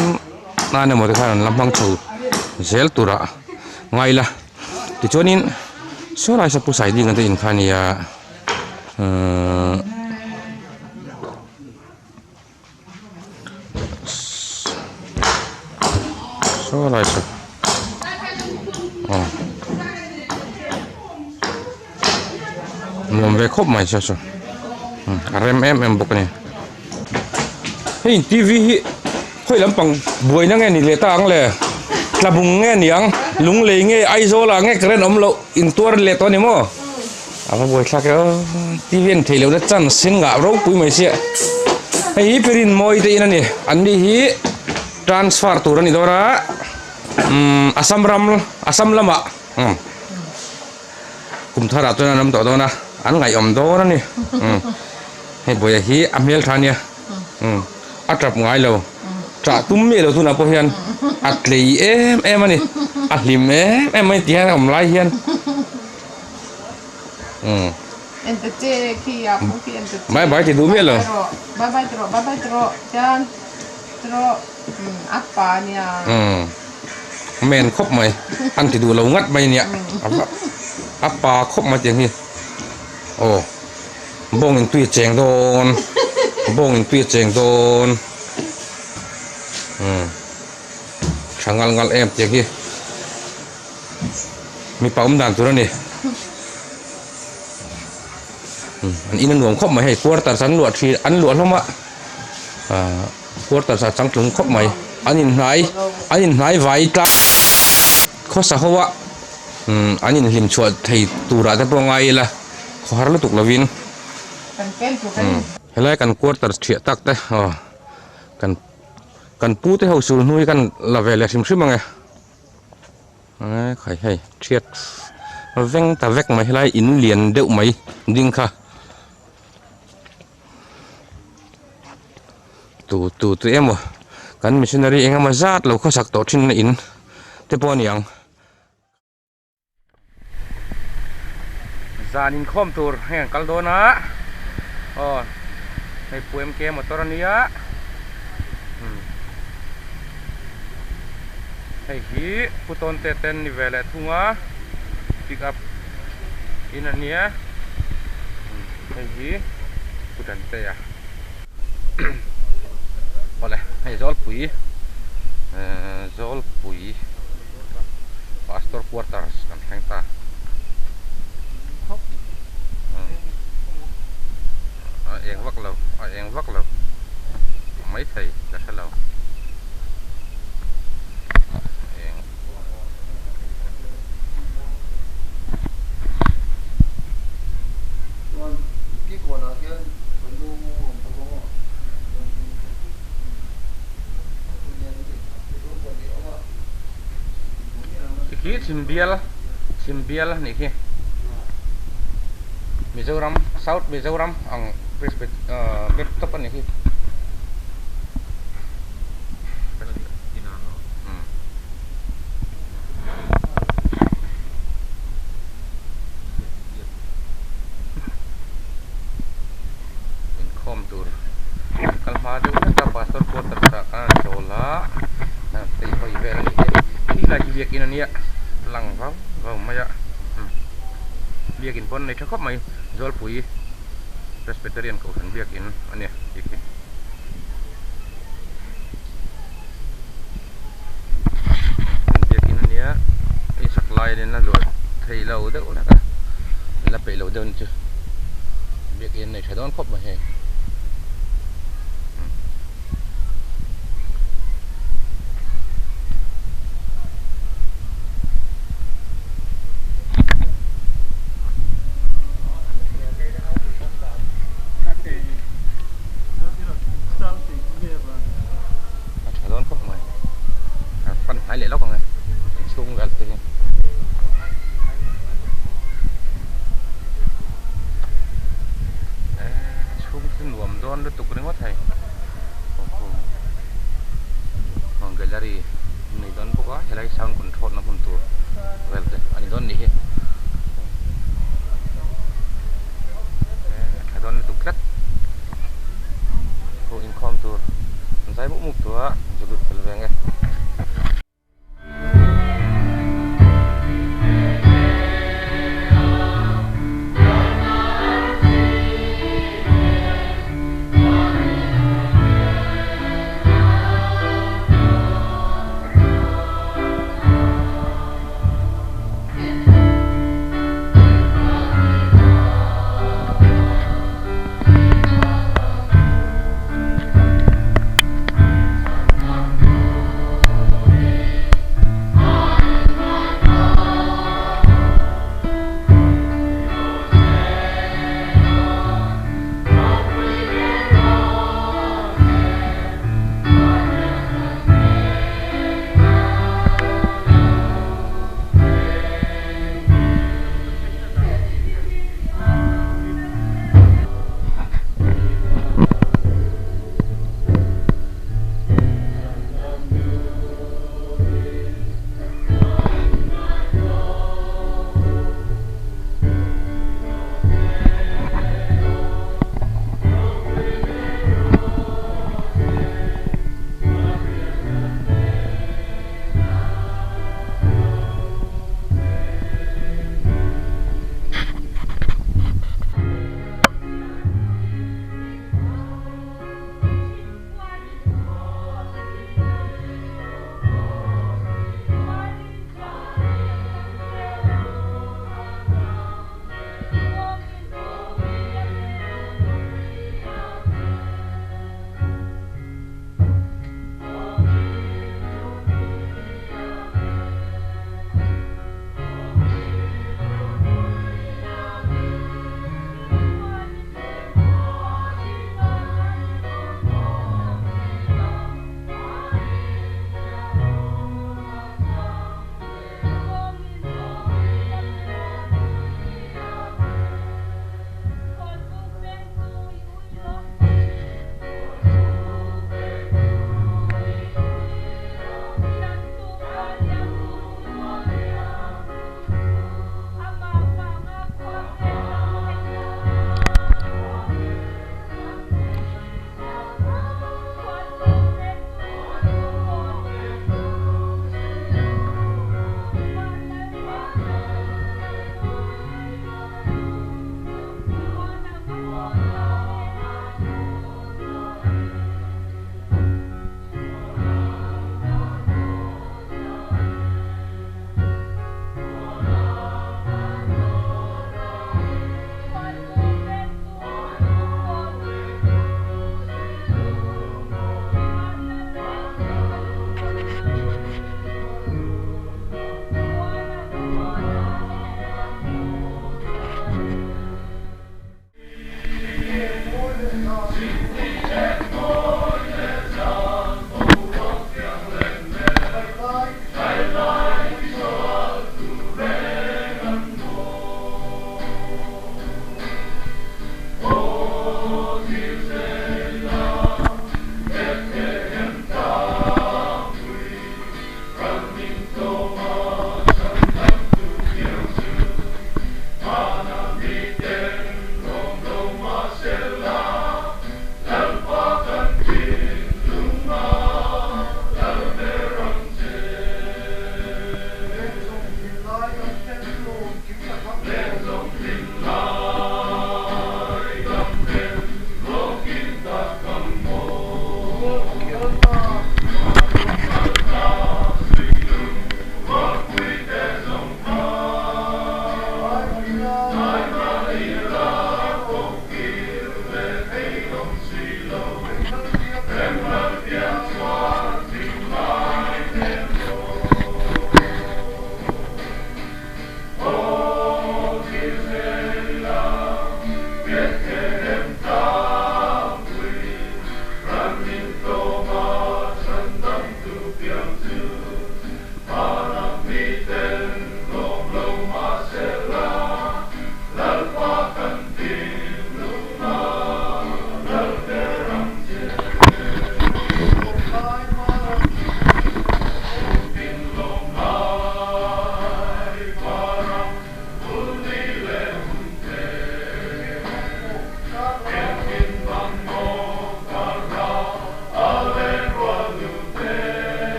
nan emaw te khan an la hmang chho zel turah ngai ila tichuanin saw lai saw pu saidinga te in kha a nia ahh. Saw lai saw aw nuam ve khawp mai saw saw a rem em em bawk a ni hei t v hi khawi lampang buaina nge ni leh ta ang le tlabung nge ni ang lunglei nge Aizawl ah nge current awm loh intuar leh tawh a ni maw. A va buai thlak e aw tv an theih lohna chance in ngah ropui mai sia hei hi pirin mawi te in a ni an ni hi transfer tur a ni dawn a umm assam ram assam lamah umm kum tharah chuan an awm tawh dawn a an ngaihawm dawn a ni umm hei buaia hi a hmel tha ania umm a tap ngai lo tah tum miah lo tunah pawh hian a tlei em em a ni a hlim em em mai tih hian a awm lai hian. Bye bye ti duh miah lo. Men khawp mai an ti duh lo ngat mai nia a pa khawp mai tiang hi aw bawng in tui a cheng dawn bawng in tui a cheng dawn tha ngal ngal em tiang hi. Mipa awm dan tur a ni an in a nuam khawp mai hei quarters an luah thin an luah hlawm a ahh quarters a changtlung khawp mai an inhnai an inhnai vai tlang khawsa ho a umm an inhlim chhuah thei turah te pawh ngai ila khawhar lutuk lovin helai kan quarters thiah tak te aw kan kan pu te ho sul hnu hi kan la ve leh hrim hrim ang e. Khai hei thiat veng ta vek mai helai in lian deuh mai ding kha. Tu tu tu emaw kan missionary eng emaw zat lo khawsak tawh thin na in te pawh a ni ang. Zan inkhawm tur hei an kal dawn a aw hei pu MK motor a nia hei hi pu tawn te ten ni ve leh thung a pick up in a nia hei hi pu Tantea awle hei Zawlpui Zawlpui. Pastor quarters kan thleng ta. A eng vak lo, a eng vak lo maithei ka hre lo. Eng. Chuan Kikawnah khian kan nu awm bawk ang aw. Khi chhimbial chhimbial a nih khi Mizoram South Mizoram ang Presbyt ahh map tawp a nih khi. Inkhawm tur an kal hma deuh hlek a pastor quarters ah khan an chawl a an phei hawi vel a nih hi khi lai khi biakin a nia lang vau vau mai a biakin pawn a nei tha khawp mai Zawlpui Presbyterian Kohhran biakin a nia tih khi. Biakin a nia hei sak lai a nia luah theih lo deuh hlek a la peih lo deuh a ni chu biakin a nei tha dawn khawp mai hei. A tha dawn khawp mai a pan hnai leh lawk ang e inchhung vel te hi. Chhung chu nuam dawn lutuk ringawt hei aw gallery a nei dawn bawk a helai sound control na hmun tur vel te a ni dawn a nih hi a tha dawn lutuk tlat. Thu inkhawm tur an zai mup mup tawh a, zu lut fel ve ang e.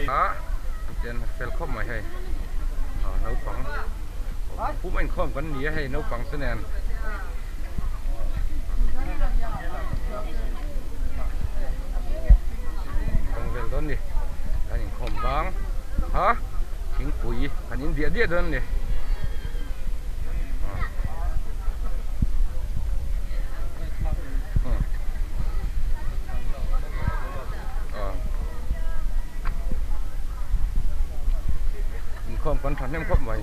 A chen fel khawp mai hei ah naupang pum a inkhawm kan ni a hei naupang te nen kawng vel dawn ni kan inkhawm bang a thingpui kan in diah diah dawn a ni. Inkhawm kan thahnem khawp mai.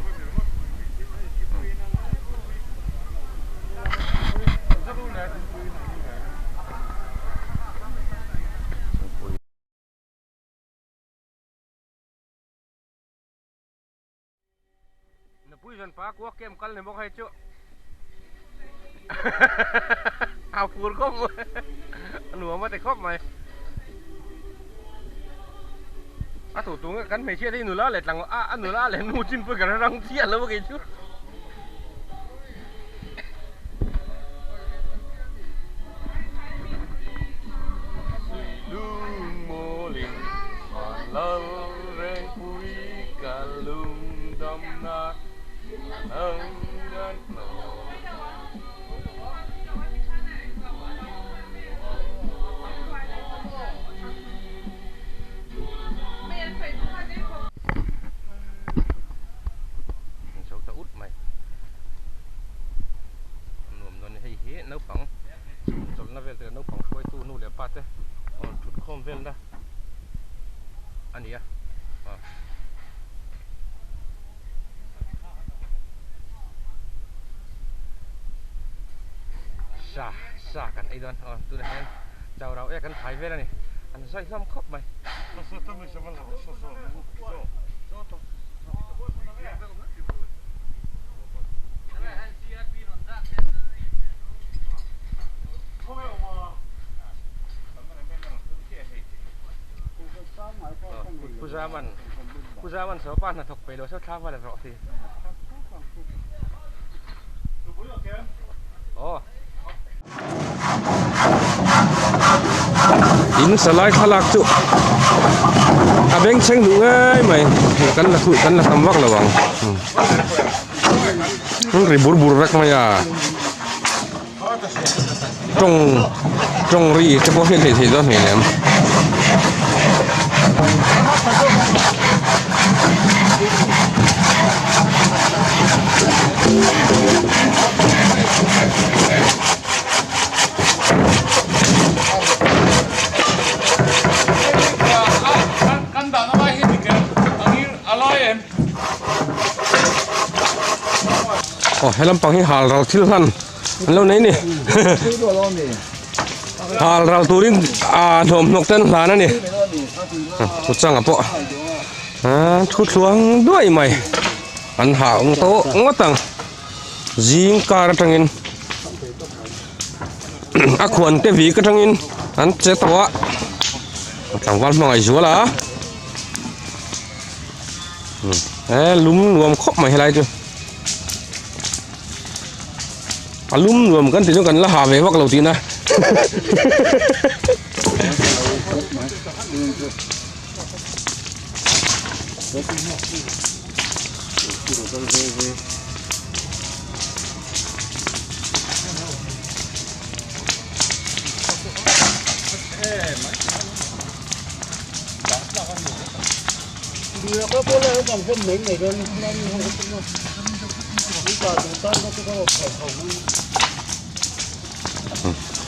Nupui zan pa kuak kem kal ni bawk hei chu a fur khawp mai a nuam a ti khawp mai a tu tu nge kan hmeichhia te hi nula leh tlang a a nula leh nu chin pawh ka hre rang chiah lo a kei chu. Nuam dawn hei hi naupang chawlhna vel te naupang hruaitu nu leh pa te rawn thut khawm velna a ni a sa sa kan ei dawn aw tunah hian chau rau ek an thai vel a ni an zai hlawm khawp mai. Pu Zaman Pu Zaman saw pa hnathawk peih lo saw thla val a rawh si. Aw. In salai thlalak chu a bengchheng duh ngei mai kan la kan la tam vak lo ang an ri bur bur vek mai a tawng tawng ri te pawh hi a hleih theih dawn hleinem. Aw he lampang hi hal ral thil hlan an lo nei a ni. Hal ral turin ah hnawmhnawk te an hlan a ni. Chu changa pawh ah thu thluang duai mai an hah ang tawh ngawt ang zing kar atangin a khuan te vik atangin an che tawh a tlangval hmangaih zual a. He lum nuam khawp mai helai chu a lum nuam kan tih chu kan la ha ve vak lo tihna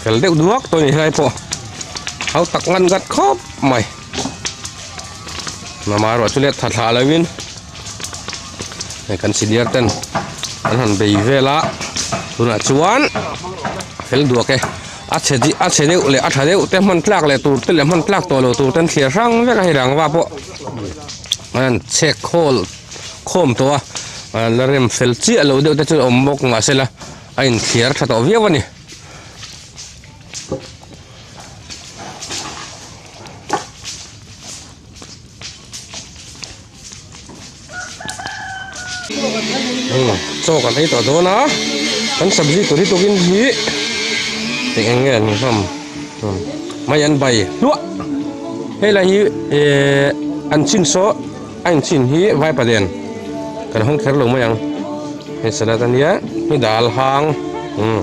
Fel deuh duak tawh a ni helai pawh hau tak ngan ngat khawp mai mama erawh chu let tha thlah lo in hei kan senior ten an han bei vel a tunah chuan a fel duak e. A chhe dih a chhe deuh leh a tha deuh te hman tlak leh tur te leh hman tlak tawh lo tur te an thliar hrang vek a hei rangva pawh an han chhek khawl khawm tawh a la rem fel chiah lo deuh te chu a awm bawk mahsela a inthliar tha tawh viau a ni. Chaw kan ei tawh dawn a kan sabzi tur hi tukin hi eng eng nge an hlawm mai an bai hluah hei lai hi ehh an chin saw a in chin hi vaipa den kan hawng kher lo mai ang hei salad a nia hei dal hang umm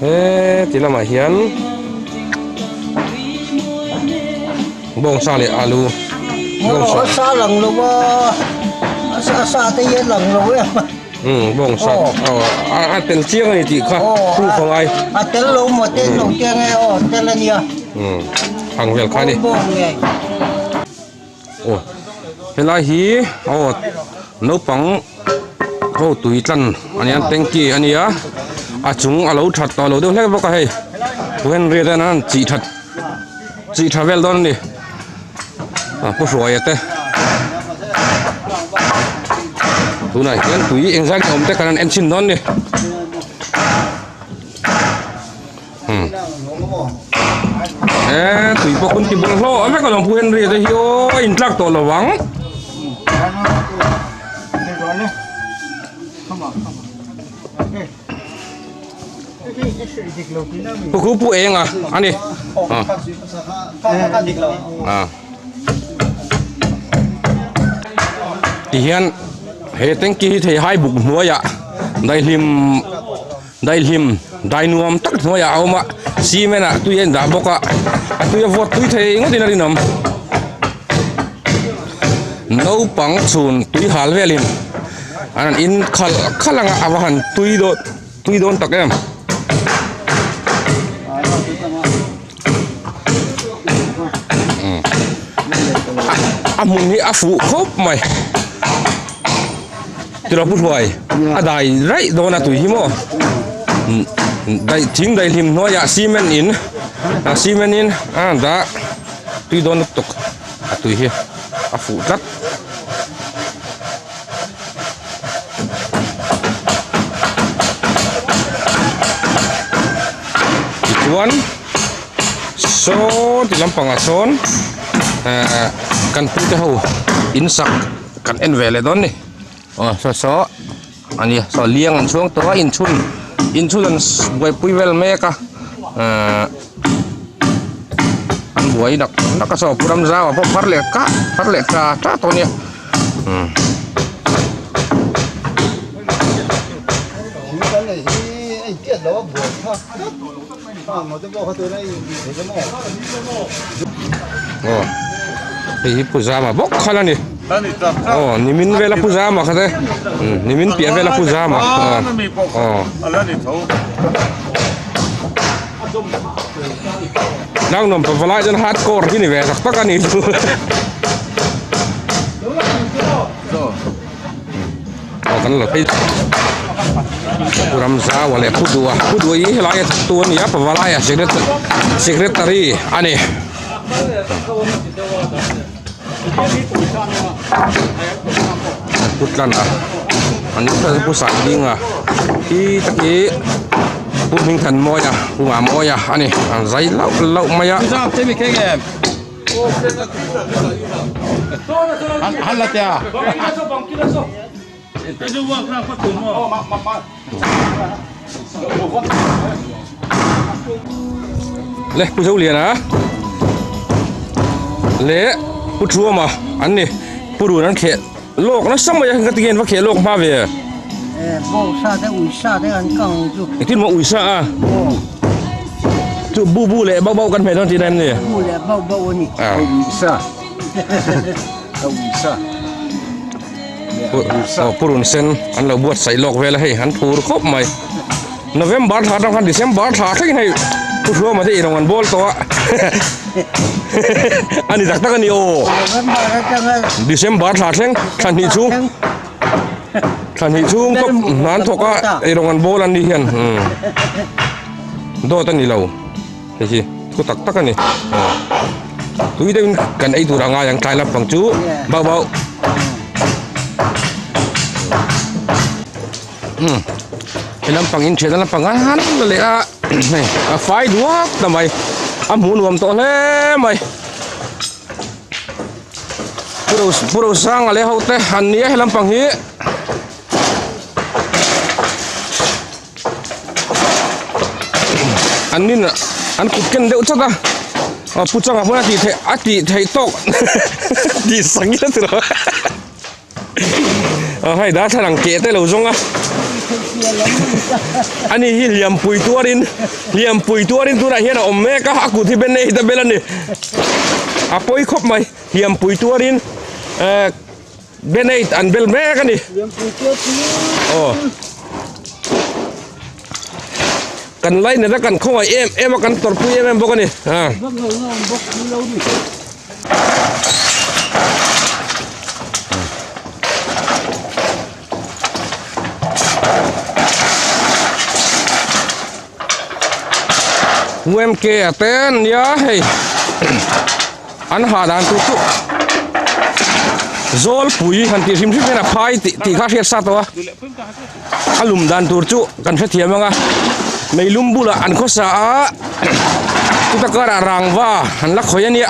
heti lamah hian. Bawngsa leh alu bawngsa a sa lang lo a a sa te hi a lang lo em um bawngsa aw a tel chiang a ni tih kha proof a ngai a tel lo maw tel lo chiang e aw tel a nia um ang vel kha a ni aw helai hi aw naupang ho tui tlan a nia tanky a nia a chung a lo that tawh lo deuh hlek bawk a hei Henry te an chih that chih tha vel dawn a ni a pu hruaia te tunah hian tui engzat nge awm te kan han en chhin dawn a ni umm he tui pawh hun ti bawlhhlawh a vek alawm pu Henry te hi aw a intlak tawh lo vang. Pu khu pu eng a ani a tihian he tanky hi thei hai buk hnuaiah daihlim daihlim dai nuam tak hnuaiah a awm a cement ah tui a indah bawk a a tui a vawt tui thei ngawtin a rinawm naupang chhun tui hal velin an han in khalh khalh ang a a va han tui dawn tui dawn tak em. A hmun hi a fuh khawp mai tiraw pu hruai a dai raih dawn a tui hi maw daih thing daih hlim hnuaiah cement in a cement in a dah tui dawn lutuk a tui hi a fuh tlat. Tichuan saw ti lampangah sawn ehh kan pute ho in sak kan en ve leh dawn a ni aw saw saw a nia saw liang an chhuang tawh a inchhun inchhun an buaipui vel mek a ehh an buai nak nak a saw pu Ramzau ah pawh phar leh kah phar leh ta ta tawh a nia. Aw hei hi pu zama bawk khan a ni aw nimin vela pu zama kha te nimin piah vela pu zama aw Nang nuam pa valai chuan hardcore hi ni ve tak tak a ni chu. Aw kan la phei. Pu Ramzaua leh Pu Duha Pu Duha hi helaia thawktu a ni a Pavalai ah secretary a ni. Pu Tlana an Pu Saidinga hi tak hi Pu Hmingthanmawia Pu Mamawia a ni an zai lauh lauh mai a. Le Pu Zoliana leh Pu Thuama an ni Pu Run an kheh lawk nasa mai a ka ti nge an va kheh lawk hma ve engtin maw ui sa a chu bu bu leh bauh bauh kan hmeh dawn tihna em ni bu leh bauh bauh a ni ui sa ui sa Aw purun sen an lo buatsaih lawk vel a hei an phur khawp mai November thla atang khan December thla thlengin hei Pu Hruama te inawng an bawl tawh a a ni tak tak a ni aw December thla thleng thla hnih chhung thla hnih chhung kawp hna an thawk a eirawng an bawl an ni hian dawt a ni lo. Hei hi thu tak tak a ni tui deuhin kan ei tur a ngai ang tlai lampang chu bauh bauh umm he lampang in thian lampang a han la leh a hei a fai duak ta mai a hmuh nuam tawh hle mai pu Rosanga leh ho te an ni a he lampang hi. An nin an kut ken deuh chawt a aw pu changa hmun a tih theih a tih theih tawk tih sang ila tilo aw hei darthlalang keh te lo zawng a ani hi hliampui tuarin hliampui tuarin tunah hian a awm mek a a kut hi ben ei ta bel a ni a pawi khawp mai hliampui tuarin eh Band-aid an bel mek a ni. Aw. Kan lainat a kan khawngaih em em a kan tawrhpui em em bawk a ni. Ha. UMK a te an nia hei. An ha dan tur chu Zawlpui han tih hrim hrim hian a phai tih tih kha hriat sa tawh a a lum dan tur chu kan hrethiam ang a meilum bulah an khawsa a chuta karah rangva an la khawih a nia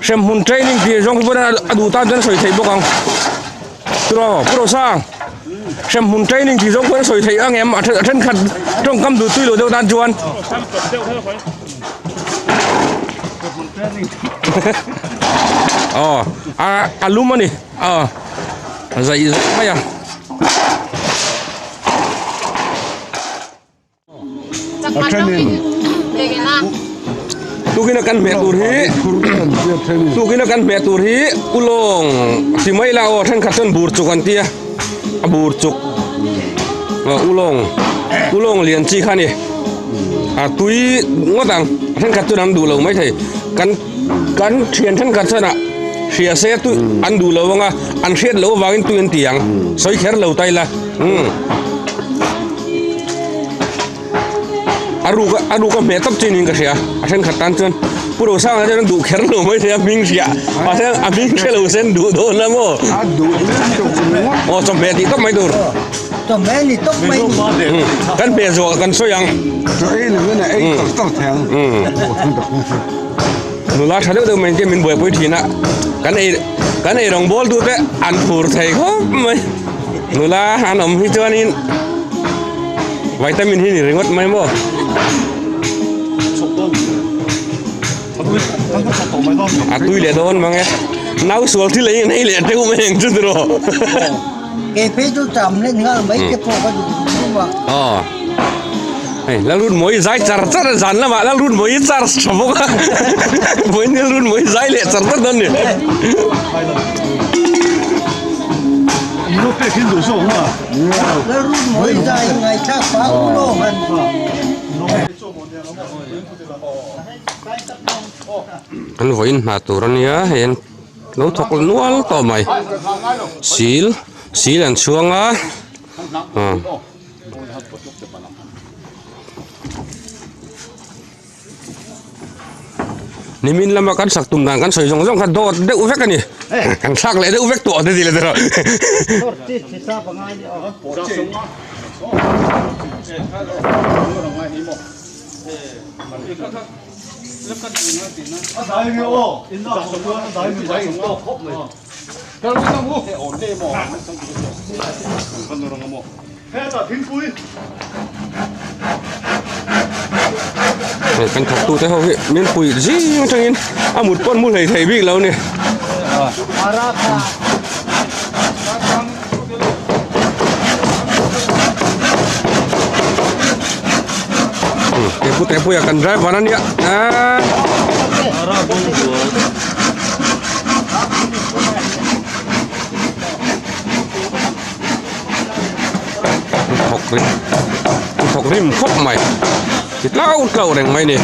hremhmun training tih zawng hi pawh a duh tan chuan a sawi theih bawk ang tiraw pu Rosang hremhmun training tih zawng pawh a sawi theih ang em a thenkhat tawngkam duh tui lo deuh tan chuan. Aw a a lum a ni aw zaih zaih mai a. Tukina kan hmeh tur hi tukina kan hmeh tur hi ulawng ti mai la aw thenkhat chuan bur chuk an tia a bur chuk ulawng ulawng lian chi kha a ni. A tui ngawt ang a thenkhat chuan an duh lo maithei kan kan thian thenkhat chuan ah hria se tui an duh lo ang a an hriat loh avangin tui an ti ang sawi kher lo ta ila umm a ruk a ruk a hmeh tawp chin in ka hria a thenkhat tan chuan pu Rosanga chuan an duh kher lo maithei a hming hria mahse a hming hre lo se an duh dawn a maw aw chawhmeh tih tawp mai tur. Chawhmeh ni tawp mai ni. Kan hmeh zawh kan sawi ang. Chaw ei lo in a ei tawk tawk thei ang. Nula tha deuh deuh mai te min buaipui thin a. Kan ei kan ei rawngbawl tu te an phur thei khawp mai. Nula an awm hi chuanin vitamin hi ni ringawt mai maw. A tui leh dawn mang e. Nau sual thil ei an ei leh deuh mai ang chu tiraw. Kei phei chu cham len nghal mai te pawh ka duh duh a. Aw. Hei Lalrunmawi zai char char a zan lamah Lalrunmawi char tha bawk a. Vawiin Lalrunmawi zai leh char char dawn ni. Lalrunmawi zai ngaithlak pah u lo han. Kan vawiin hna tur a nia hei an. Lo thawk nual tawh mai sil sil an chhuang a. Nimin lama kan sak tum dan kan sawi zawng zawng kha dawt deuh vek a ni. Kan thlak leh deuh vek tawh te ti le tiraw. Hei kan thawk tute ho hi min pui zing atangin a mut pawn mu hlei thei bik lo ni. Tepu tepuia kan driver ania. Thawk rim thawk rim khawp mai ti tlau tlau reng mai ni.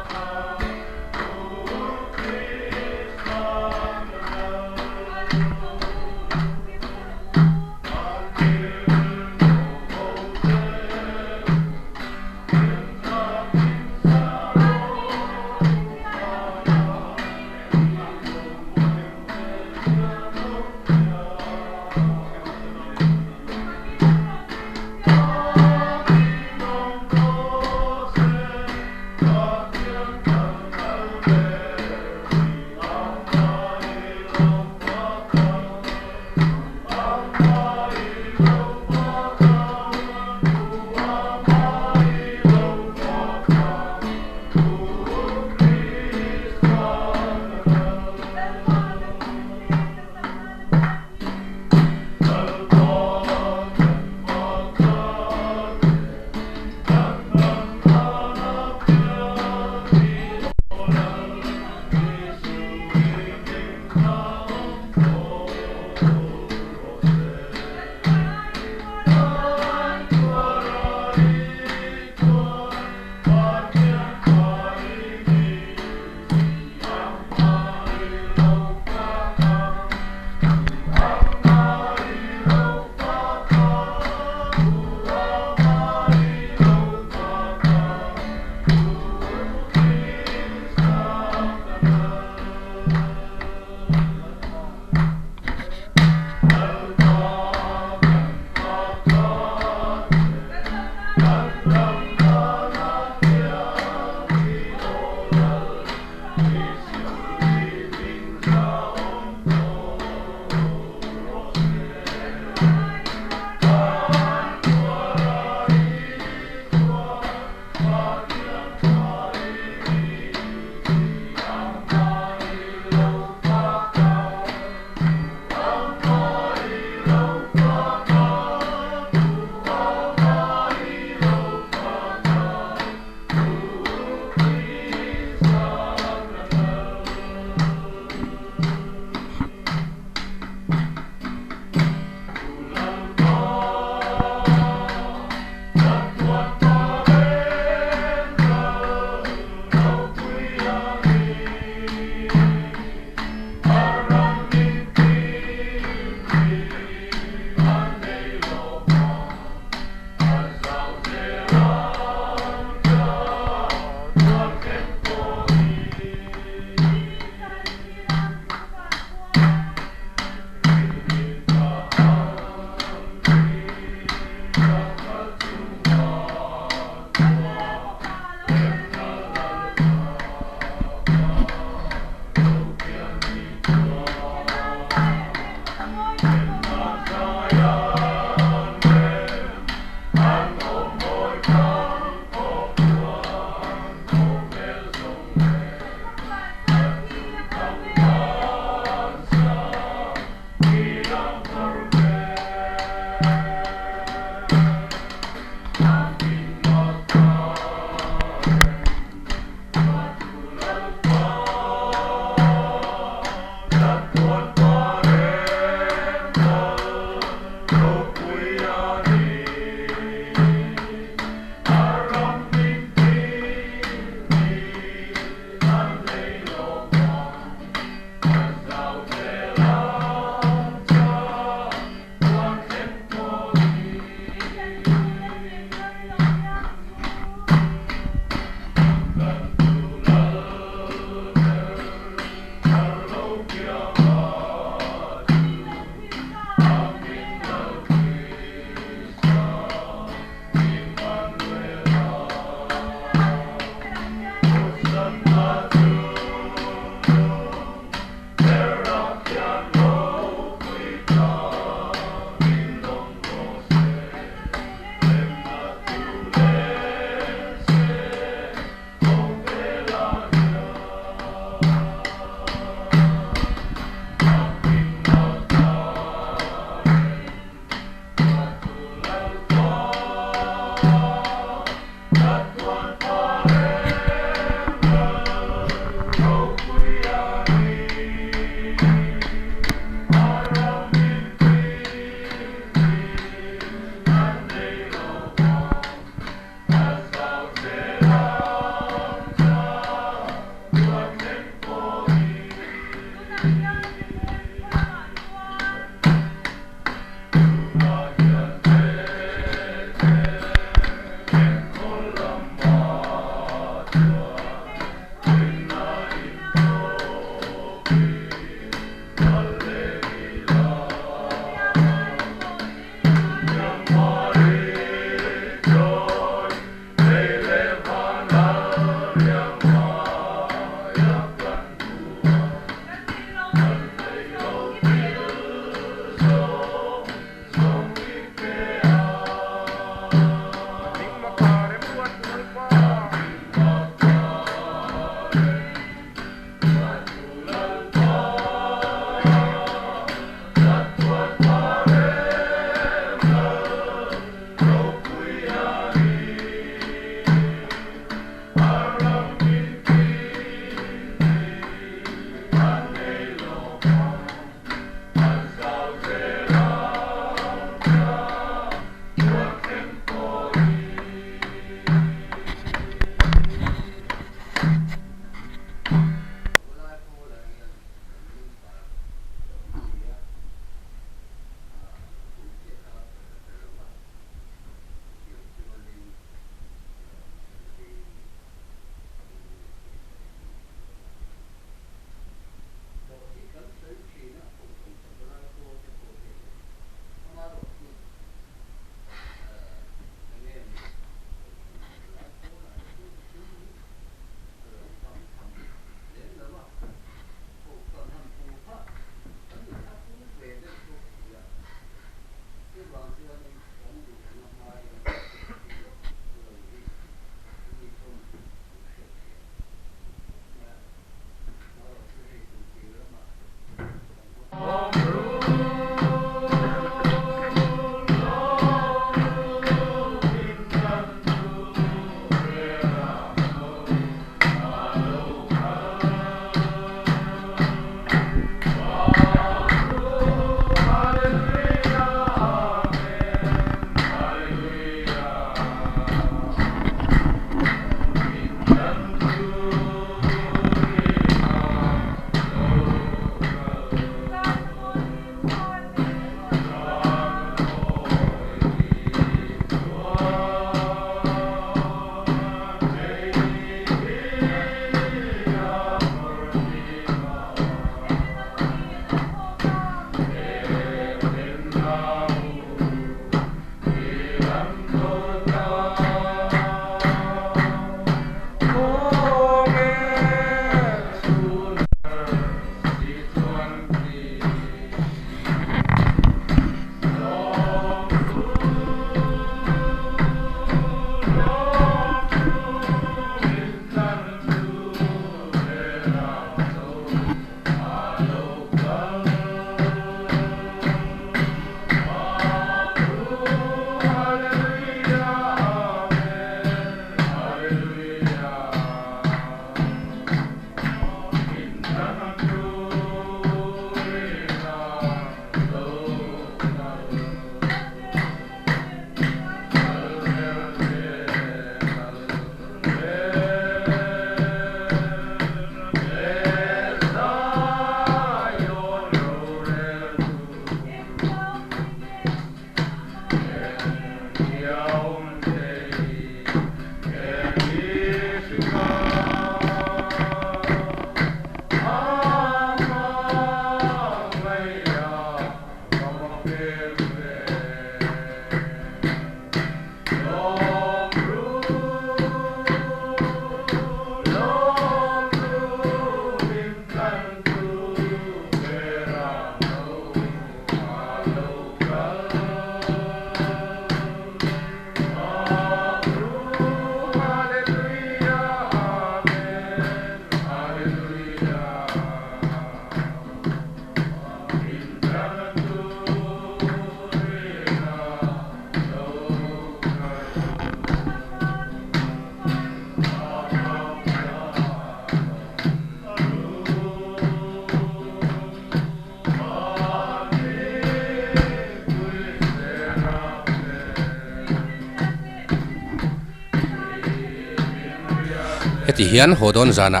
Heti hian haw dawn zanah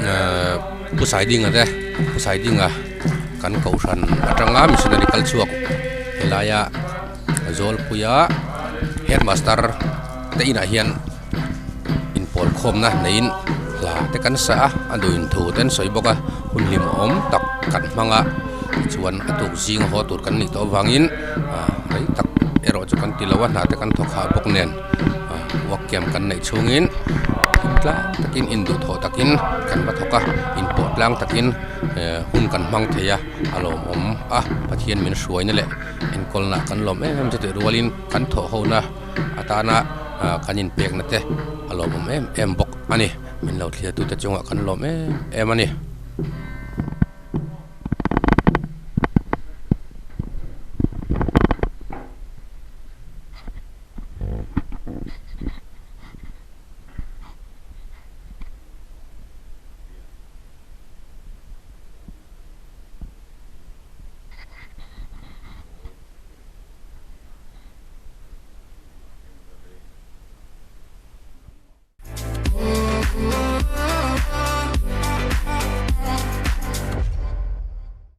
ehh Pu Saidinga te Pu Saidinga kan kohhran atanga missionary kal chhuak helaia Zawlpuia headmaster te inah hian inpawl khawmna neiin hla te kan sa a a duhin thu te an sawi bawk a hun hlimawm tak kan hmang a tichuan a tuk zing haw tur kan nih tawh avangin ah rei tak erawh chu kan ti lo a hna te kan thawk hah bawk nen ah work camp kan neih chhungin tlang takin induhthawh takin kan va thawk a inpawh tlang takin eh hun kan hmang thei a a lawmawm a Pathian min hruaina leh enkawlna kan lawm em em chutih rualin kan thawh hona atana ah kan inpekna te a lawmawm em em bawk a ni min lo thlir tute chungah kan lawm em em a ni.